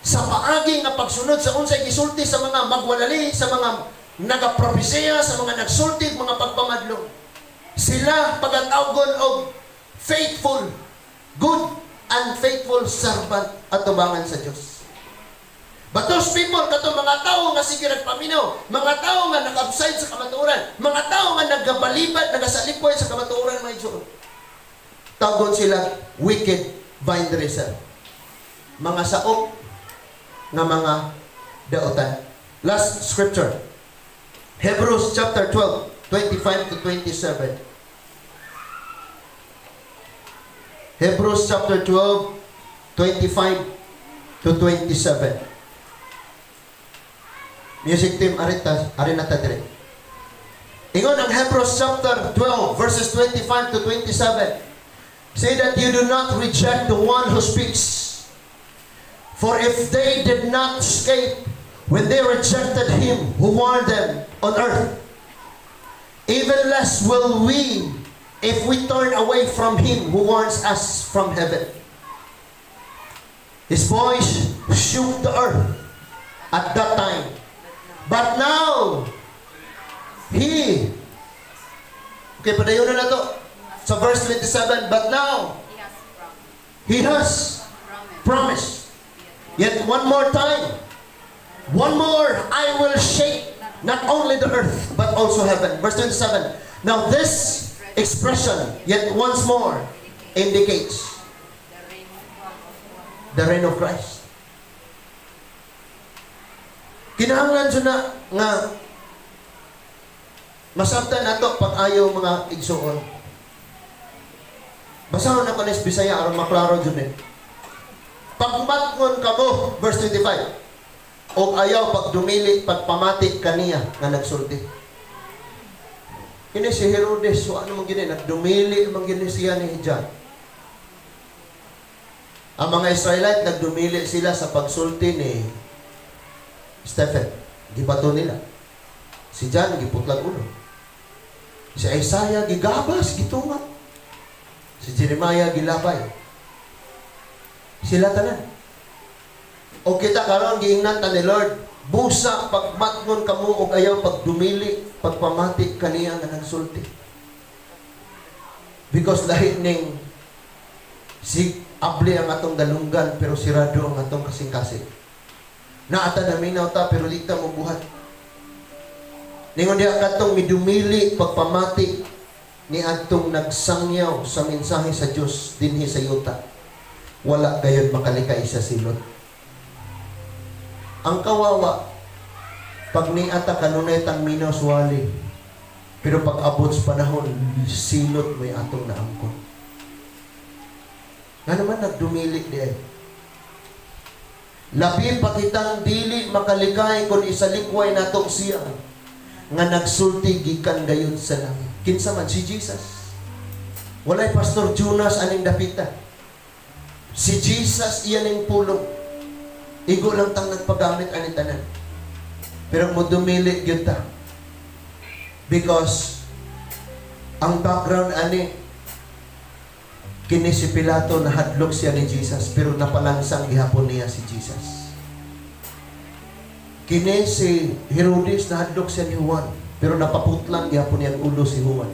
Speaker 1: sa paagi nga pagsunod sa unsay gisulti sa mga magwalali, sa mga nagapropesiya, sa mga nagsulti, mga pagpamadlong. Sila pagatawgon og faithful, good and faithful servant at tubangan sa Dios. But those people, katong mga tao nga sige nagpaminaw, mga tao nga nag-upside sa kamatuoran, mga tao nga nagabalibad, nagasalipway sa kamatuoran, mga igsoon, tawgon sila wicked vine dresser. Mga saok nga mga daotan. Last scripture. Hebrews chapter 12, 25 to 27. Hebrews chapter 12, 25 to 27. Music team, arita, ari na ta dire. Ingon ang Hebrews chapter 12, verses 25 to 27. "Say that you do not reject the one who speaks. For if they did not escape when they rejected him who warned them on earth, even less will we if we turn away from him who warns us from heaven. His voice shook the earth at that time. But now, he." Okay, padayon na to. Sa verse 27, "But now,
Speaker 2: He has
Speaker 1: he has
Speaker 2: promised.
Speaker 1: Promised. Yet one more time, one more, I will shake not only the earth, but also heaven." Verse 27. "Now this expression, 'yet once more,' indicates
Speaker 2: The reign of
Speaker 1: the reign of Christ." Kinahanglan jud na nga masabtan nato pag-ayo, mga igsuon. Basahon nako ni Bisaya aron maklaro jud ni. "Pagmatngon kamo," verse 25, "og ayaw pagdumili pagpamati kaniya nga nagsulti." Kini si Herodes, so ano man gini, nagdumili man gini siya ni John. Ang mga Israelite, nagdumili sila sa pagsulti ni Stephen. Gibato nila. Si John, giputlag ulo. Si Isaiah, gigabas, gitunga. Si Jeremiah, gilabay. Sila tanan. O kita karon giingnan ta ni Lord, "Busa pagmatngon kamo og ayaw pagdumili pagpamati kaniya nga nagsulti." Because lahi ning si abli ang atong dalunggan pero sirado ang atong kasing-kasing. Naata na minaw ta pero di ta mobuhat. Ningon diha katong midumili pagpamati ni adtong nagsangyaw sa mensahe sa Dios dinhi sa yuta. Wala gayud makalikay sa silot. Ang kawawa pag niata kanunay tang minaw suwali, pero pag abot sa panahon, silot may atong naangkon. Nga naman nagdumili di ay. Labi pa kitang dili makalikay kung isalikway nato siya nga nagsulti gikan gayud sa langit. Kinsa man si Jesus? Walay Pastor Jonas aning dapita. Si Jesus iyan ning pulong. Igo lang tang nagpagamit ani tanan. Pero mo dumili gyud ta. Because ang background ani, kini si Pilato, nahadlok siya ni Jesus pero napalansang gihapon niya si Jesus. Kini si Herodes, nahadlok siya ni Juan pero napaputlan gihapon niya ang ulo si Juan.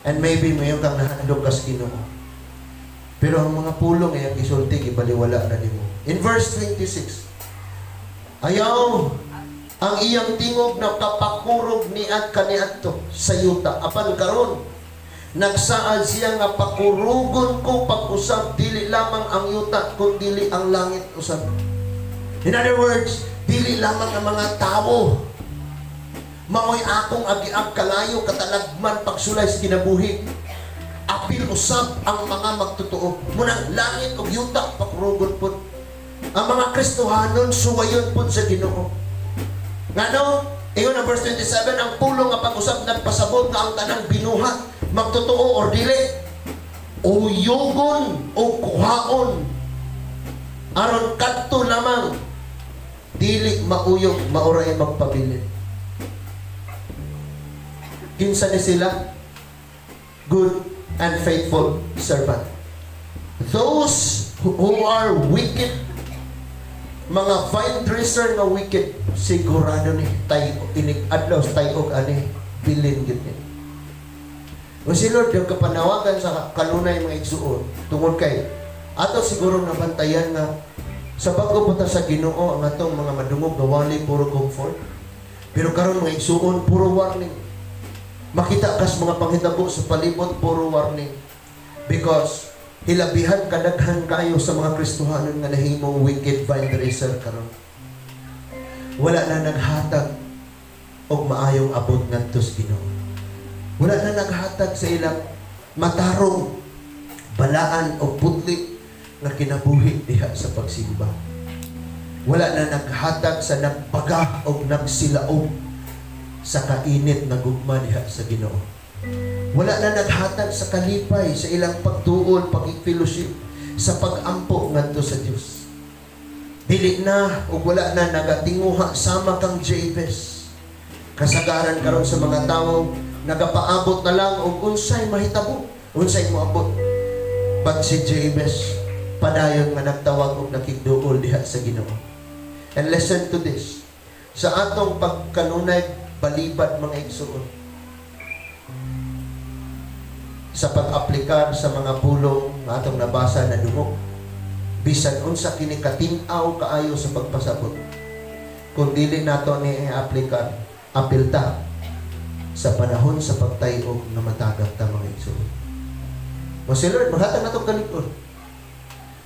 Speaker 1: And maybe mayon kang nahadlok kas Ginoo. Pero ang mga pulong iyang gisulti, gibaliwala na nimo. In verse 26, "Ayaw ang iyang tingog na kapakurog ni at kaniadto sa yuta. Apan karon nagsaad siya nga pakurugon ko pag-usab dili lamang ang yuta kun dili ang langit usab." In other words, dili lamang ang mga tao mao'y akong agiab kalayo, katalagman, pagsulay sa kinabuhi. Apil usab ang mga magtotoo. Munang langit ug yuta pakurugon pud. Ang mga Kristohanon, suwayon pud sa Ginoo. Ngano? Ingon ang verse 27, "Ang pulong nga pag-usab nagpasabot nga ang tanang binuhat, magtotoo or dili, uyugon o kuhaon, aron kadto lamang dili mauyog maoray magpabilin." Kinsa ni sila? Good and faithful servant. Those who are wicked, mga vine dresser nga wicked, sigurado ni tay inig adlaw sa tayog ani bilin gyud ni. O si Lord yung kapanawagan sa kanunay, mga igsuon, tungod kay ato siguro nabantayan nga sa bago punta sa Ginoo, ang atong mga madungog nga wali puro comfort. Pero karon, mga igsuon, puro warning. Makita kas mga panghitabo sa palibot, puro warning. Because hilabihan kadaghan kayo sa mga Kristohanon nga nahimong wicked vine dresser karon. Wala na naghatag. Og maayong abot ngadto sa Ginoo. Wala na naghatag sa ilang matarong, balaan o putli nga kinabuhi diha sa pagsimba. Wala na naghatag sa nagbaga o nagsilaom sa kainit na gugma diha sa Ginoo. Wala na naghatag sa kalipay sa ilang pagduol, pag-fellowship, sa pagampo ngadto sa Dios. Dili na ug wala na nagatinguha sama kang Jabez. Kasagaran karon sa mga tawo, nagapaabot na lang og unsay mahitabo, unsay moabot. But si Jabez, padayon nga nagtawag og nakigduol diha sa Ginoo. And listen to this. Sa atong pagkanunay balibad, mga igsuon, sa pag-aplikar sa mga pulong nga atong nabasa na dungog, bisan unsa kini katin-aw kaayo sa pagpasabot, kung dili nato ni i-aplikar, apil ta sa panahon sa pagtayog nga matagak ta, mga igsuon. Mo si Lord maghatag natong kalig-on.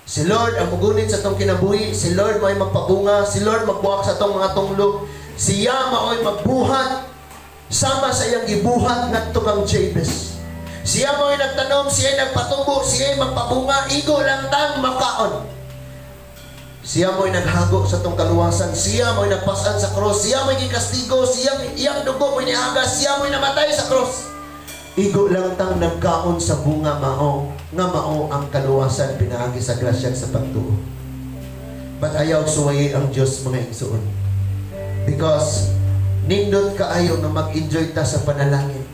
Speaker 1: Si Lord ang mugunit sa atong kinabuhi, si Lord mao'y magpabunga, si Lord magbuak sa atong mga tunglo, siya mao'y magbuhat sama sa iyang gibuhat ngadto kang Jabez. Siya mao'y nagtanom, siya nagpatubo, siya magpabunga, igo lang tang makaon. Siya mo'y naghago sa atong kaluwasan, siya mo'y nagpasan sa cross, siya mo'y gikastigo, siya iyang dugo mo'y niagas, siya mo'y namatay sa cross. Igo lang tang nagkaon sa bunga mao nga mao ang kaluwasan pinaagi sa grasya sa pagtuo. But ayaw suwayi ang Dios, mga igsuon. Because nindot kaayo nga mag-enjoy ta sa panalangin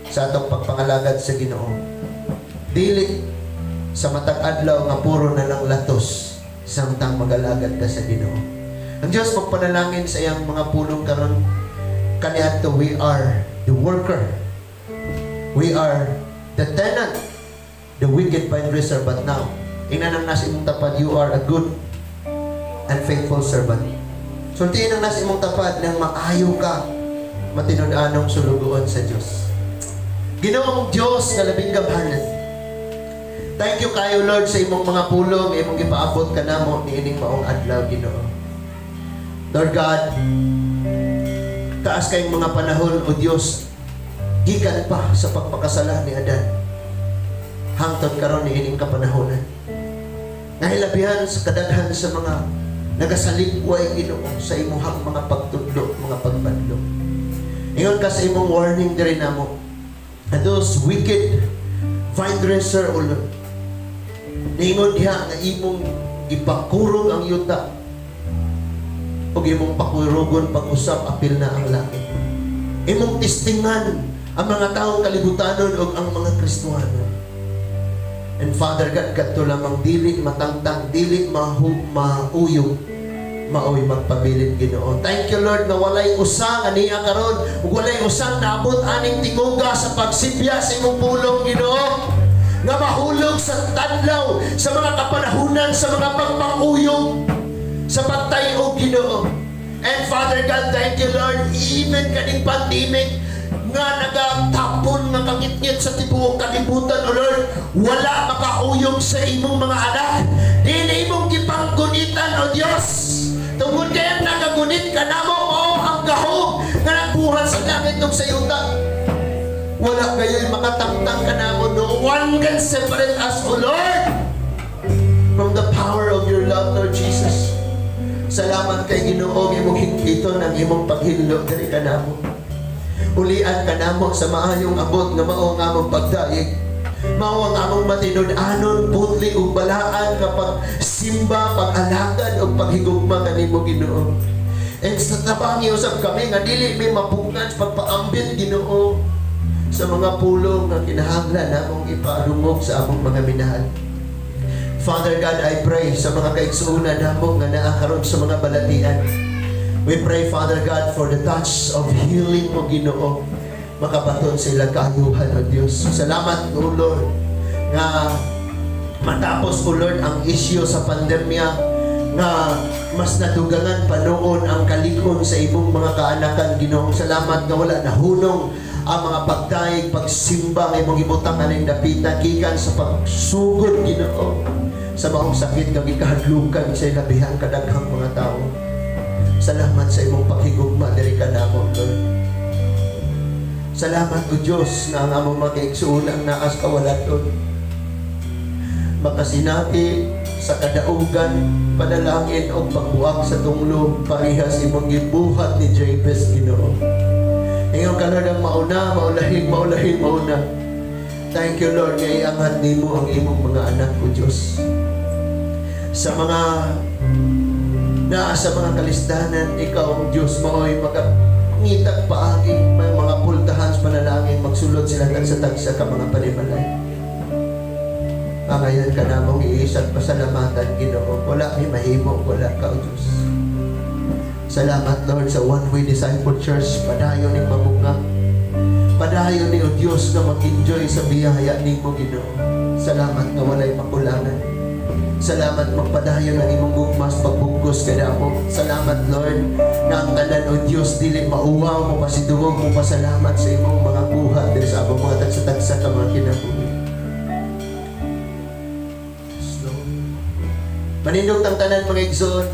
Speaker 1: sa atong pagpangalagad sa Ginoo. Dili sa matag adlaw nga puro na lang latos samtang magalagad ka sa Ginoo. Ang Dios magpanalangin sa iyang mga pulong karon kaniadto, we are the worker. We are the tenant, the wicked vine dresser, but now, ingna nang nasa imong tapad, "You are a good and faithful servant." Sultihin ang nasa imong tapad nang maayo ka, matinud-anong sulugoon sa Dios. Ginoong Dios nga labing gamhanan, thank you kayo, Lord, sa imong mga pulong, imong gipaabot kanamo niining maong adlaw, Ginoo. Lord God, taas kayong mga panahon, O Dios, gikan pa sa pagpakasala ni Adan hangtod karon niining kapanahonan. Nga hilabihan sa kadaghan sa mga nagasaligway, Ginoo, sa imuhang mga pagtudlo, mga pagpadlo. Ingon ka sa imong warning diri namo, and those wicked vine dresser, O Lord, niingon diha nga imong ipakurog ang yuta ug imong pakurogon pag-usap apil na ang langit. Imong testingan ang mga taong kalibutanon ug ang mga Kristohanon. And Father God, kadto lamang dili matangtang, dili mauyog, maoy magpabilin, Ginoo. Thank you, Lord, nga walay usa nga niya karon ug walay usang naabot aning tinguga sa pagsibya sa imong pulong, Ginoo, nga mahulog sa tadlaw sa mga kapanahunan sa mga pagpanguyog sa pagtayog, Ginoo. And Father God, thank you, Lord, even kaning pandemic nga nagatapon nga kangitngit sa tibuok kalibutan, O Lord, wala makauyog sa imong mga anak. Dili imong gipanggunitan, O Dios. Tungod kay ang nagagunit kanamo mao ang gahom nga nagbuhat sa langit ug sa yuta. Wala kayo'y makatangtang kanamo. No one can separate us, O Lord, from the power of your love, Lord Jesus. Salamat kay Ginoo, imong hingpiton ang imong paghillo diri kanamo. Ulian kanamo sa maayong abot nga mao ang among pagdayeg. Mao ang among matinud-anon, putli ug balaan nga pagsimba, pag-alagad ug paghigugma kanimo, Ginoo. And sa tabangi usab kami nga dili mi mapugngan sa pagpaambit, Ginoo, sa mga pulong nga kinahanglan namong ipadungog sa among mga minahal. Father God, I pray sa mga kaigsuonan namo nga naa karon sa mga balatian. We pray, Father God, for the touch of healing mo, Ginoo. Makabaton sa ilang kaayuhan, O Diyos. Salamat, O Lord, nga matapos, O Lord, ang issue sa pandemya, nga mas nadugangan pa noon ang kalig-on sa imong mga kaanakan, Ginoo. Salamat nga wala nahunong ang mga pagdayeg, pagsimba nga imong gibutang aning dapita gikan sa pagsugod, Ginoo, sa maong sakit nga gikahadlukan sa ilabihang kadaghang mga tao. Salamat sa imong paghigugma diri kanamo, Lord. Salamat, O Diyos, nga ang among mga kaigsuonan naa sa kawalaton makasinati sa kadaugan, panalangin o pagbuak sa tunglo parehas imong gibuhat ni Jabez, Ginoo. Ingon ka, Lord, ang mauna, maulahig, maulahig, mauna. Thank you, Lord, nga iangat nimo ang imong mga anak, O Diyos. Sa mga naa sa mga kalisdanan, ikaw ang Diyos maoy makangitag paagi, may mga pultahan sa panalangin, magsulod sila tagsa-tagsa ka mga panimalay. Pangayon ka namong iisang pasalamatan, Ginoo. Wala mi mahimo, wala ka, O Diyos. Salamat, Lord, sa One Way Disciple Church. Padayon ni mamunga. Padayon ni, O Diyos, na mag-enjoy sa biyaya nimo, Ginoo. Salamat nga walay makulangan. Salamat, magpadayon ang imong gugma sa pagbugkos kanamo. Salamat, Lord, na ang tanan, O Diyos, dili mauwaw mo pasidungog mo pasalamat sa imong mga buhat diri sa among mga tagsa-tagsa ka mga kinabuhi. Yes, Lord. Manindog tang tanan, mga igsoon.